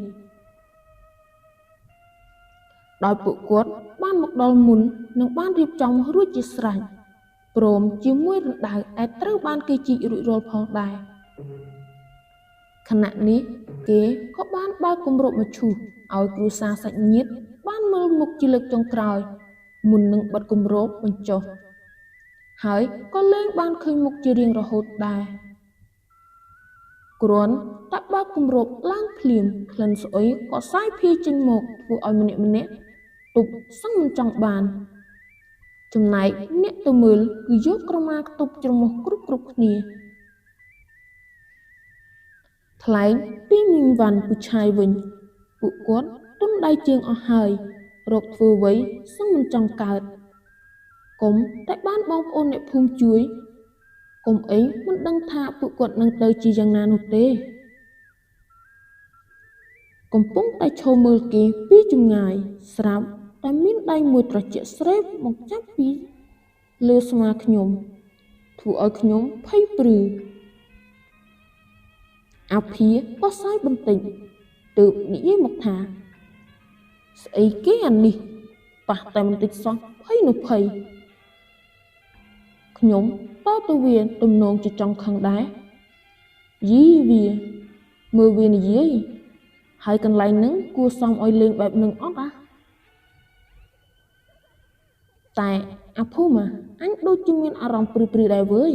[SPEAKER 1] ដោយពួកគាត់បានមកដល់មុននិងបានរៀបចំរួចជាស្រេចព្រមជាមួយរណ្ដៅដែលត្រូវបានគេជីករួចរាល់ផងដែរខណៈនេះគេក៏បានបើកគម្របមឈូសឲ្យគ្រួសារសាច់ញាតិបានមើលមុខជាលើកចុងក្រោយមុននឹងបិទគម្របបញ្ចុះហើយក៏លែងបានឃើញមុខជារៀងរហូតដែរគ្រាន់តែបើកគម្របឡើងភ្លាមក្លិនស្អុយក៏សាយភាយចេញមកធ្វើឲ្យម្នាក់ៗទប់សឹងមិនចង់បានចំណែកអ្នកទៅមើលគឺយកក្រមាខ្ទប់ច្រមុះគ្រប់ៗគ្នាថ្លែងពីមីងវ៉ាន់ពូឆាយវិញពួកគាត់ទន់ដៃជើងអស់ហើយរកធ្វើអ្វីសឹងមិនចង់កើតកុំតែបានបងប្អូនអ្នកភូមិជួយកុំអីមិនដឹងថាពួកគាត់នឹងទៅជាយ៉ាងណានោះទេកំពុងតែឈរមើលគេពីចម្ងាយស្រាប់តែមានដៃមួយត្រជាក់ស្រេបមកចាប់ពីលើស្មាខ្ញុំធ្វើឲ្យខ្ញុំភ័យព្រឺអាភាក៏សើចបន្តិចទើបនិយាយមកថាស្អីគេអានេះប៉ះតែបន្តិចសោះភ័យនោះភ័យខ្ញុំតទៅវាទំនងជាចង់ខឹងដែរយីវាមើលវានិយាយហើយកន្លែងនឹងគួរសមឲ្យលេងបែបនឹងអត់អាតែអាភូមិអញដូចជាមានអារម្មណ៍ព្រឺៗដែរវើយ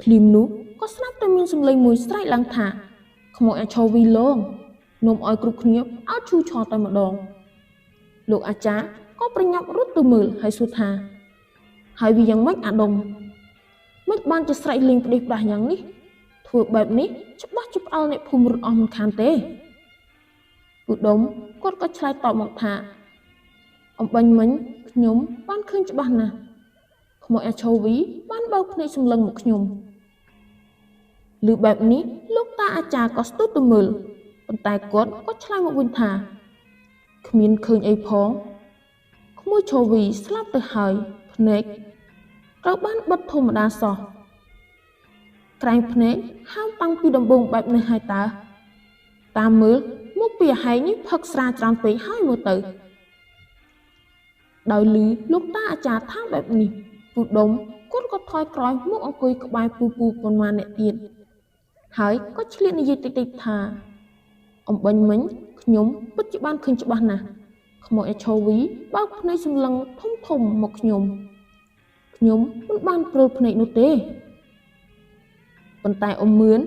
[SPEAKER 1] ភ្លាមនោះក៏ស្រាប់តែមានសំឡេងមួយស្រែកឡើងថាក្មួយអាឆវីឡងនាំឲ្យគ្រប់គ្នាអត់ឈូឆរតែម្ដងលោកអាចារ្យក៏ប្រញាប់រត់ទៅមើលហើយសួរថាហើយវាយ៉ាងម៉េចអាដុំមិនបានជាស្រែកលេងផ្ដេសផ្ដាស់យ៉ាងនេះធ្វើបែបនេះច្បាស់ជាផ្អើលអ្នកភូមិរត់អស់មិនខានទេពូដុំគាត់ក៏ឆ្លើយតបមកថាអំបញ្ញមិញខ្ញុំបានឃើញច្បាស់ណាស់ក្មួយអាឆវីបានបើកភ្នែកសម្លឹងមកខ្ញុំឮបែបនេះលោកតាអាចារ្យក៏ស្ទុះទៅមើលប៉ុន្តែគាត់ក៏ឆ្លើយមកវិញថាគ្មានឃើញអីផងក្មួយឆវីស្លាប់ទៅហើយភ្នែកត្រូវបានបិទធម្មតាសោះក្រែងភ្នែកហាមតាំងពីដំបូងបែបនេះហើយតើតាមមើលមកពីអាហែងនេះផឹកស្រាច្រើនពេកហើយមើលទៅដោយឮលោកតាអាចារ្យថាបែបនេះពូដុំគាត់ក៏ថយក្រោយមកអង្គុយក្បែរពូពូប៉ុន្មានអ្នកទៀតហើយក៏ឆ្លៀតនិយាយតិចៗថាអំបញ្ញមិញខ្ញុំពិតជាបានឃើញច្បាស់ណាស់ក្មួយអាឆវីបើកភ្នែកសម្លឹងធំធំមកខ្ញុំខ្ញុំមិនបានព្រិលភ្នែកនោះទេប៉ុន្តែអ៊ំមឿន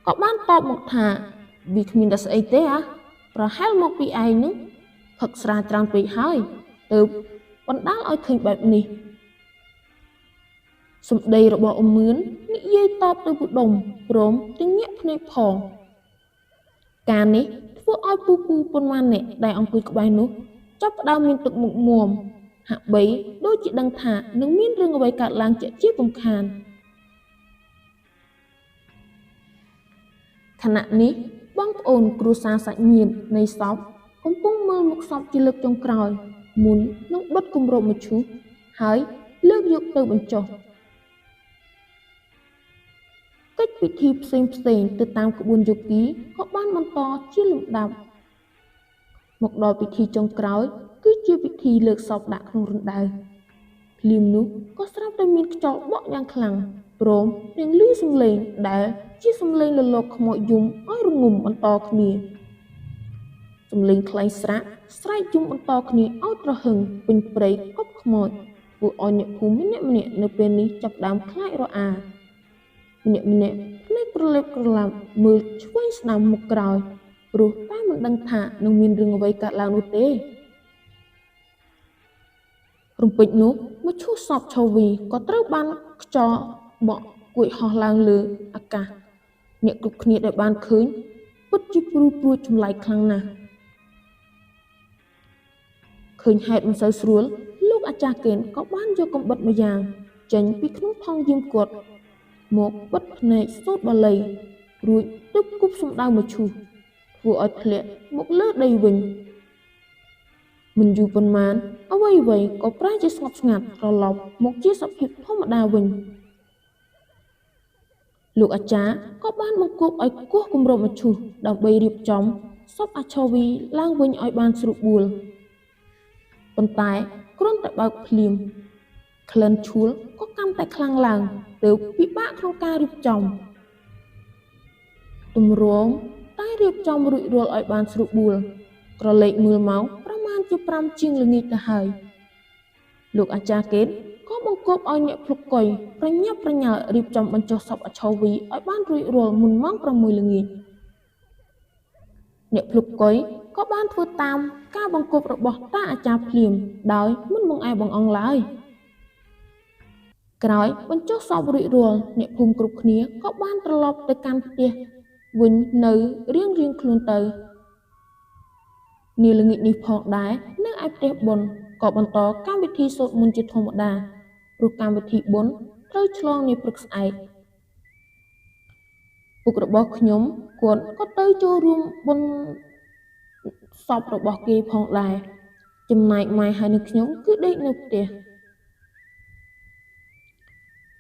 [SPEAKER 1] ក៏បានតបមកថាវាគ្មានតែស្អីទេអា ប្រហែលមកពីឯងនឹងផឹកស្រាច្រើនពេកហើយទើបបណ្ដាលឲ្យឃើញបែបនេះសម្ដីរបស់អ៊ំមឿននិយាយតបទៅពូដុំព្រមទាំងញាក់ភ្នែកផងការនេះធ្វើឲ្យពូពូប៉ុន្មានអ្នកដែលអង្គុយក្បែរនោះចាប់ផ្ដើមមានទឹកមុខមាំហាក់បីដូចជាដឹងថានឹងមានរឿងអ្វីកើតឡើងជាក់ជាពុំខានខណៈនេះបងប្អូនគ្រួសារសាច់ញាតិនៃសពកំពុងមើលមុខសពជាលើកចុងក្រោយមុននឹងបិទគម្របមឈូសហើយលើកយកទៅបញ្ចុះកិច្ចពិធីផ្សេងៗទៅតាមក្បួនយោគីក៏បានបន្តជាលំដាប់មកដល់ពិធីចុងក្រោយគឺជាពិធីលើកសពដាក់ក្នុងរណ្ដៅភ្លាមនោះក៏ស្រាប់តែមានខ្យល់បក់យ៉ាងខ្លាំងព្រមទាំងឮសំឡេងដែលជាសំឡេងលលកខ្មោចយំឲ្យរងំបន្តគ្នាសំឡេងខ្លែងស្រាក់ស្រែកយំបន្តគ្នាឲ្យទ្រហឹងពេញព្រៃកប់ខ្មោចធ្វើឲ្យអ្នកភូមិម្នាក់ៗនៅពេលនេះចាប់ផ្ដើមខ្លាចរអាម្នាក់ៗភ្នែកក្រលេបក្រឡាប់មើលឆ្វេងស្ដាំមុខក្រោយព្រោះតែមិនដឹងថានឹងមានរឿងអ្វីកើតឡើងនោះទេរំពេចនោះមឈូសសពឆវីក៏ត្រូវបានខ្យល់បក់គួចហោះឡើងលើអាកាសអ្នកគ្រប់គ្នាដែលបានឃើញពិតជាព្រួយព្រួយចម្លែកខ្លាំងណាស់ឃើញហេតុមិនសូវស្រួលលោកអាចារ្យកេនក៏បានយកកំបិតម្យ៉ាងចេញពីក្នុងថង់យាមគាត់មកបិទភ្នែកសូត្របាលីរួចទើបគប់សំដៅមឈូសធ្វើឲ្យធ្លាក់មកលើដីវិញមិនយូរប៉ុន្មានអ្វីៗក៏ប្រែជាស្ងប់ស្ងាត់ត្រឡប់មកជាសភាពធម្មតាវិញលោកអាចារ្យក៏បានបង្គាប់ឲ្យគោះគម្របមឈូសដើម្បីរៀបចំសពអឆវីឡើងវិញឲ្យបានស្រួលបួលប៉ុន្តែគ្រាន់តែបើកភ្លាមក្លិនឆួលក៏កាន់តែខ្លាំងឡើងទើបពិបាកក្នុងការរៀបចំទម្រាំតែរៀបចំរួចរាល់ឲ្យបានស្រួលបួលក្រឡេកមើលមកប្រមាណជា5ជាងល្ងាចទៅហើយលោកអាចារ្យកេតក៏បង្គាប់ឲ្យអ្នកភ្លុកកុយប្រញាប់ប្រញាល់រៀបចំបញ្ចុះសពអឆវីឲ្យបានរួចរាល់មុនម៉ោង6ល្ងាចអ្នកភ្លុកកុយក៏បានធ្វើតាមការបង្គាប់របស់តាអាចារ្យភ្លាមដោយមិនបង្អែបង្អង់ឡើយក្រោយបញ្ចុះសពរួចរាល់អ្នកភូមិគ្រប់គ្នាក៏បានត្រឡប់ទៅកាន់ផ្ទះវិញនៅរៀងៗខ្លួនទៅនាល្ងាចនេះផងដែរនៅឯផ្ទះបុណ្យក៏បន្តកម្មវិធីសូត្រមន្តជាធម្មតាព្រោះកម្មវិធីបុណ្យត្រូវឆ្លងនាព្រឹកស្អែកពុករបស់ខ្ញុំគាត់ក៏ទៅចូលរួមបុណ្យសពរបស់គេផងដែរចំណែកម៉ែហើយនឹងខ្ញុំគឺដេកនៅផ្ទះ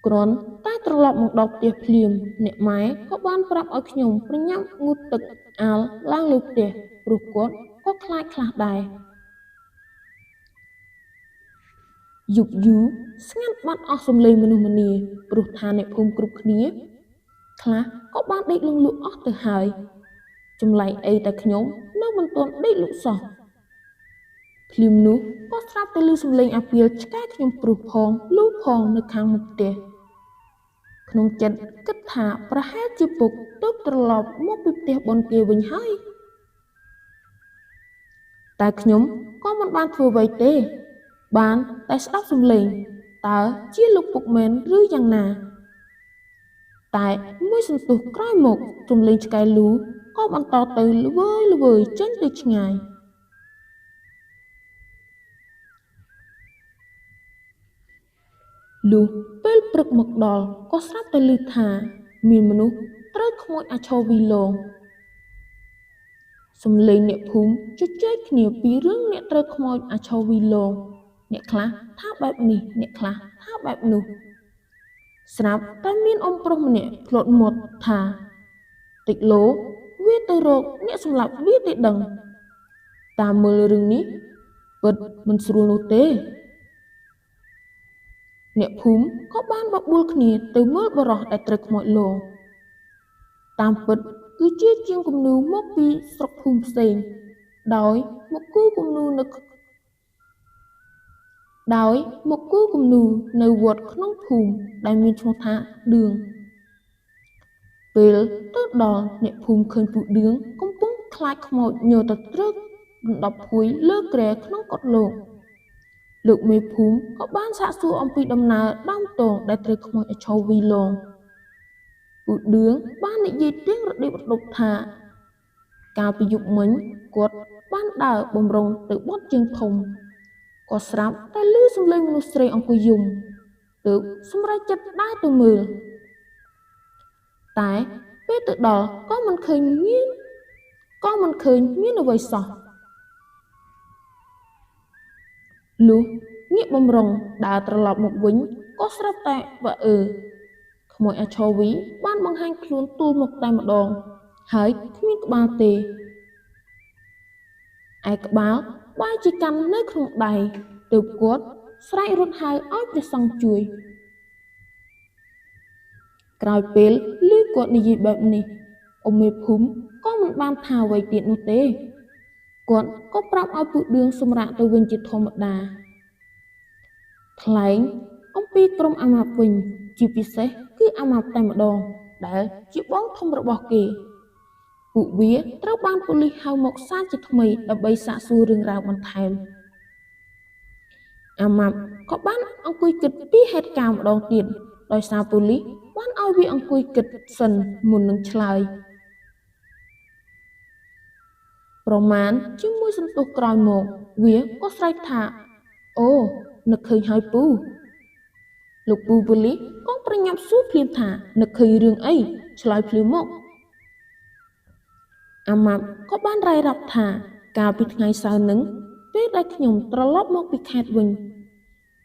[SPEAKER 1] គ្រាន់តែត្រឡប់មកដល់ផ្ទះភ្លាមអ្នកម៉ែក៏បានប្រាប់ឲ្យខ្ញុំប្រញាប់ងូតទឹកអាលឡើងលើផ្ទះព្រោះគាត់ក៏ខ្លាចខ្លះដែរយប់យូរស្ងាត់បាត់អស់សំឡេងមនុស្សម្នាព្រោះថាអ្នកភូមិគ្រប់គ្នាខ្លះក៏បានដេកលង់លក់អស់ទៅហើយចម្លែកអីតែខ្ញុំនៅមិនទាន់ដេកលក់សោះភ្លាមនោះក៏ស្រាប់តែឮសំឡេងអាពាលឆ្កែខ្ញុំព្រុសផងលូផងនៅខាងមុខផ្ទះក្នុងចិត្តគិតថាប្រហែលជាពុកទើបត្រឡប់មកពីផ្ទះបុណ្យគេវិញហើយតែខ្ញុំក៏មិនបានធ្វើអ្វីទេបានតែស្ដាប់សំឡេងតើជាលោកពុកមែនឬយ៉ាងណាតែមួយសន្ទុះក្រោយមកសំឡេងឆ្កែលូក៏បន្តទៅល្វើយល្វើយចេញទៅឆ្ងាយលុះពេលព្រឹកមកដល់ក៏ស្រាប់តែឮថាមានមនុស្សត្រូវខ្មោចអាឆវីលងសំឡេងអ្នកភូមិជជែកគ្នាពីរឿងអ្នកត្រូវខ្មោចអាឆវីលងអ្នកខ្លះថាបែបនេះអ្នកខ្លះថាបែបនោះស្រាប់តែមានអ៊ំប្រុសម្នាក់ផ្លោតមាត់ថាតិចលោវាទៅរកអ្នកសម្លាប់វាទេដឹងតាមមើលរឿងនេះពិតមិនស្រួលនោះទេអ្នកភូមិក៏បានបបួលគ្នាទៅមើលបុរសដែលត្រូវខ្មោចលងតាមពិតគឺជាជាងគំនូមកពីស្រុកភូមិផ្សេងដោយមកគូគំនូនៅដោយមកគូគំនូនៅវត្តក្នុងភូមិដែលមានឈ្មោះថាឌឿងពេលទៅដល់អ្នកភូមិឃើញពូឌឿងកំពុង ខ្លាចខ្មោចញរទទ្រើកដណ្ដប់ភួយលើគ្រែក្នុងកុដិលោក។ លោកមេភូមិក៏បានសាកសួរអំពីដំណើរដើមទងដែលត្រូវខ្មោចអាឆូវីលង។ ពូឌឿងបាននិយាយទាំងរដិបរដុបថា កាលពីយប់មិញគាត់បានដើរបម្រុងទៅបត់ជើងធំ ក៏ស្រាប់តែឮសំឡេងមនុស្សស្រីអង្គុយយំ ទើបសម្រេចចិត្តដើរទៅមើល តែពេលទៅដល់ក៏មិនឃើញមានអ្វីសោះ។ លុះងាកបម្រុងដើរត្រឡប់មកវិញក៏ស្រាប់តែវ៉ាអឺ ខ្មោចអាឆវីបានបង្ហាញខ្លួនទូលមកតែម្ដង ហើយគ្មានក្បាលទេ ឯក្បាលបែរជាកាន់នៅក្នុងដៃ ទើបគាត់ស្រែករត់ហៅឲ្យព្រះសង្ឃជួយ។ ក្រោយពេលឮគាត់និយាយបែបនេះ អ៊ំមេភូមិក៏មិនបានថាអ្វីទៀតនោះទេ គាត់ក៏ប្រាប់ឲ្យពូឌឿងសម្រាកទៅវិញជាធម្មតា។ ថ្លែងអំពីក្រុមអាម៉ាប់វិញ ជាពិសេសគឺអាម៉ាប់តែម្ដងដែលជាបងធំរបស់គេ ពួកវាត្រូវបានប៉ូលីសហៅមកសាជាថ្មីដើម្បីសាកសួររឿងរ៉ាវបន្ថែម។ អាម៉ាប់ក៏បានអង្គុយគិតពីហេតុការណ៍ម្ដងទៀត ដោយសារប៉ូលីសបានឲ្យវាអង្គុយគិតសិនមុននឹងឆ្លើយ។ ប្រមាណជាមួយសន្ទុះក្រោយមក វាក៏ស្រែកថា អូ នឹកឃើញហើយពូ។ លោកពូប៉ូលីសក៏ប្រញាប់សួរភ្លាមថា នឹកឃើញរឿងអី ឆ្លើយភ្លាមមក។ អាម៉ាប់ក៏បានរាយរាប់ថា កាលពីថ្ងៃសៅរ៍នឹង ពេលដែលខ្ញុំត្រឡប់មកពីខេត្តវិញ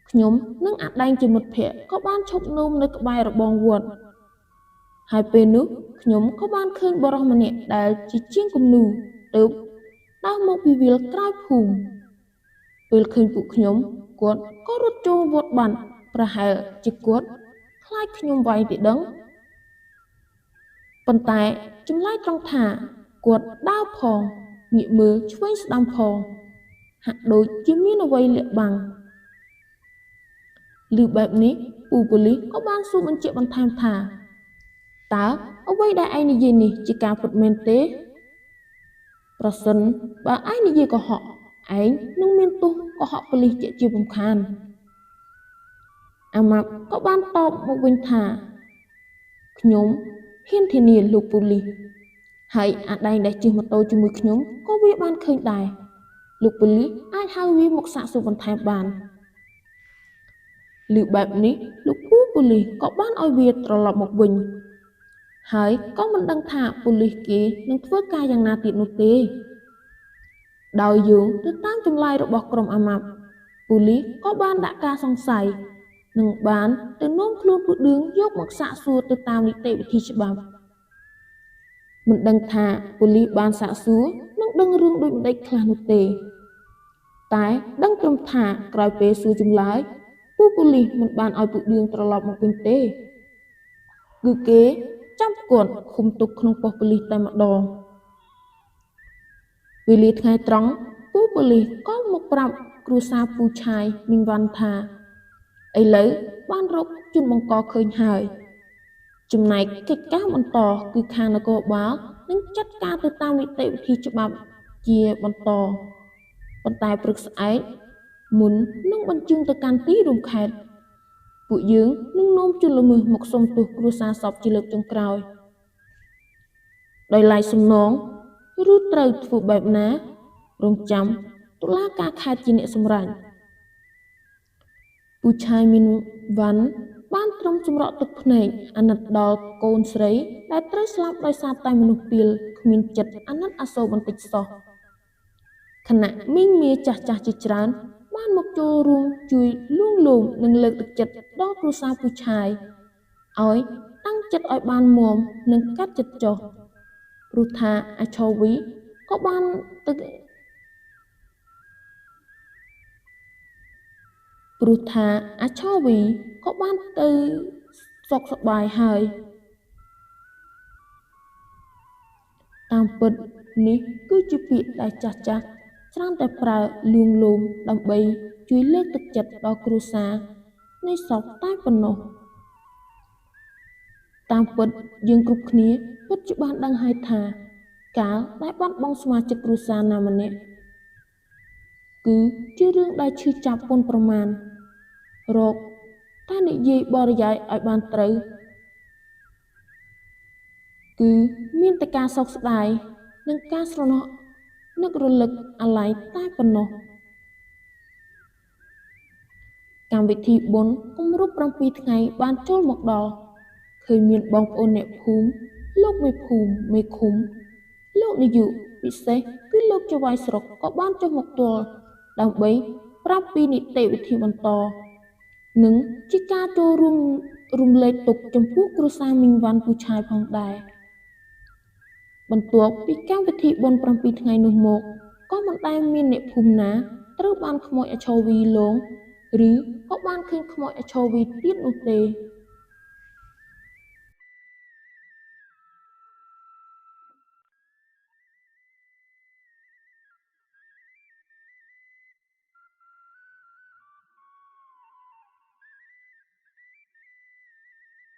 [SPEAKER 1] ខ្ញុំនិងអាដែងជាមិត្តភក្តិក៏បានឈប់នោមនៅក្បែររបងវត្ត ហើយពេលនោះខ្ញុំក៏បានឃើញបុរសម្នាក់ដែលជាជាងគំនូរទើបដើរមកពីវាលក្រោយភូមិ។ ពេលឃើញពួកខ្ញុំ គាត់ក៏រត់ចូលវត្តបាត់ ប្រហែលជាគាត់ខ្លាចខ្ញុំវាយទេដឹង ប៉ុន្តែចម្លែកត្រង់ថាគាត់ដើរផងងាកមើលឆ្វេងស្ដាំផង ហាក់ដូចជាមានអ្វីលាក់បាំង។ ឮបែបនេះ ពូប៉ូលីសក៏បានសួរបញ្ជាក់បន្ថែមថា តើអ្វីដែលឯងនិយាយនេះជាការពិតមែនទេ? ប្រសិនបើឯងនិយាយកុហក ឯងនឹងមានទោសកុហកប៉ូលីសជាពុំខាន។ អាម៉ាប់ក៏បានតបមកវិញថា ខ្ញុំហ៊ានធានាលោកប៉ូលីស ហើយអាដែងដែលជិះម៉ូតូជាមួយខ្ញុំក៏វាបានឃើញដែរ លោកប៉ូលីសអាចហៅវាមកសាកសួរបន្ថែមបាន។ ឮបែបនេះ លោកពូប៉ូលីសក៏បានឲ្យវាត្រឡប់មកវិញ ហើយក៏មិនដឹងថាប៉ូលីសគេនឹងធ្វើការយ៉ាងណាទៀតនោះទេ។ ដោយយោងទៅតាមចម្លើយរបស់ក្រុមអាម៉ាប់ ប៉ូលីសក៏បានដាក់ការសង្ស័យ និងបានទៅនាំខ្លួនពូឌឿងយកមកសាកសួរទៅតាមនីតិវិធីច្បាប់។ មិនដឹងថាប៉ូលីសបានសាកសួរនិងដឹងរឿងដូចម្ដេចខ្លះនោះទេ តែដឹងត្រឹមថាក្រោយពេលសួរចម្លើយ ពូប៉ូលីសមិនបានឲ្យពូឌឿងត្រឡប់មកវិញទេ គឺគេចាប់គាត់ឃុំទុកក្នុងប៉ុស្តិ៍ប៉ូលីសតែម្ដង។ វេលាថ្ងៃត្រង់ ពូប៉ូលីសក៏មកប្រាប់គ្រួសារពូឆាយមីងវ៉ាន់ថា ឥឡូវបានរកជនបង្កឃើញហើយ ចំណែកកិច្ចការបន្តគឺខាងនគរបាលនឹងចាត់ការទៅតាមនីតិវិធីច្បាប់ជាបន្ត ប៉ុន្តែព្រឹកស្អែកមុននឹងបញ្ជូនទៅកាន់ទីរួមខេត្ត ពួកយើងនឹងនាំជនល្មើសមកសុំទោសគ្រួសារសពជាលើកចុងក្រោយ។ ដោយឡែកសំណងឬត្រូវធ្វើបែបណា រងចាំតុលាការខេត្តជាអ្នកសម្រេច។ ពូឆាយមីនវ៉ាន់បានត្រឹមចម្រក់ទឹកភ្នែកអាណិតដល់កូនស្រីដែលត្រូវស្លាប់ដោយសារតែមនុស្សពាលគ្មានចិត្តអាណិតអាសូរបន្តិចសោះ ខណៈមីងមាចាស់ៗជាច្រើនបានមកចូលរួមជួយលួងលោមនិងលើកទឹកចិត្តដល់គ្រួសារពូឆាយឲ្យតាំងចិត្តឲ្យបានមាំនិងកាត់ចិត្តចុះ ព្រោះថាអាឆវីក៏បានទៅព្រោះថាអាឆវីក៏បានទៅសុខសប្បាយហើយ។ តាមពិតនេះគឺជាពាក្យដែលចាស់ៗច្រើនតែប្រើលួងលោមដើម្បីជួយលើកទឹកចិត្តដល់គ្រួសារនៃសពតែប៉ុណ្ណោះ។ តាមពិតយើងគ្រប់គ្នាពិតជាបានដឹងហើយថា កាលដែលបាត់បង់សមាជិកគ្រួសារណាម្នាក់ គឺជារឿងដែលឈឺចាប់ពន់ប្រមាណ រកតែនិយាយបរិយាយឲ្យបានត្រូវ គឺមានតែការសោកស្ដាយ និងការស្រណោះនឹករលឹកអាល័យតែប៉ុណ្ណោះ។ កម្មវិធីបុណ្យគម្រប់ 7 ថ្ងៃបានចូលមកដល់ ឃើញមានបងប្អូនអ្នកភូមិ លោកមេភូមិ មេឃុំ លោកនាយក ពិសេសគឺលោកចៅហ្វាយស្រុកក៏បានចុះមកទល់ ដើម្បីប្រាប់ពីនីតិវិធីបន្ត និងជាការចូលរួមរំលែកទុក្ខចំពោះគ្រួសារមីងវ៉ាន់ពូឆាយផងដែរ។ បន្ទាប់ពីកម្មវិធីបុណ្យ 7 ថ្ងៃនោះមក ក៏មិនដែលមានអ្នកភូមិណាត្រូវបានខ្មោចអឆវីលង ឬក៏បានឃើញខ្មោចអឆវីទៀតនោះទេ។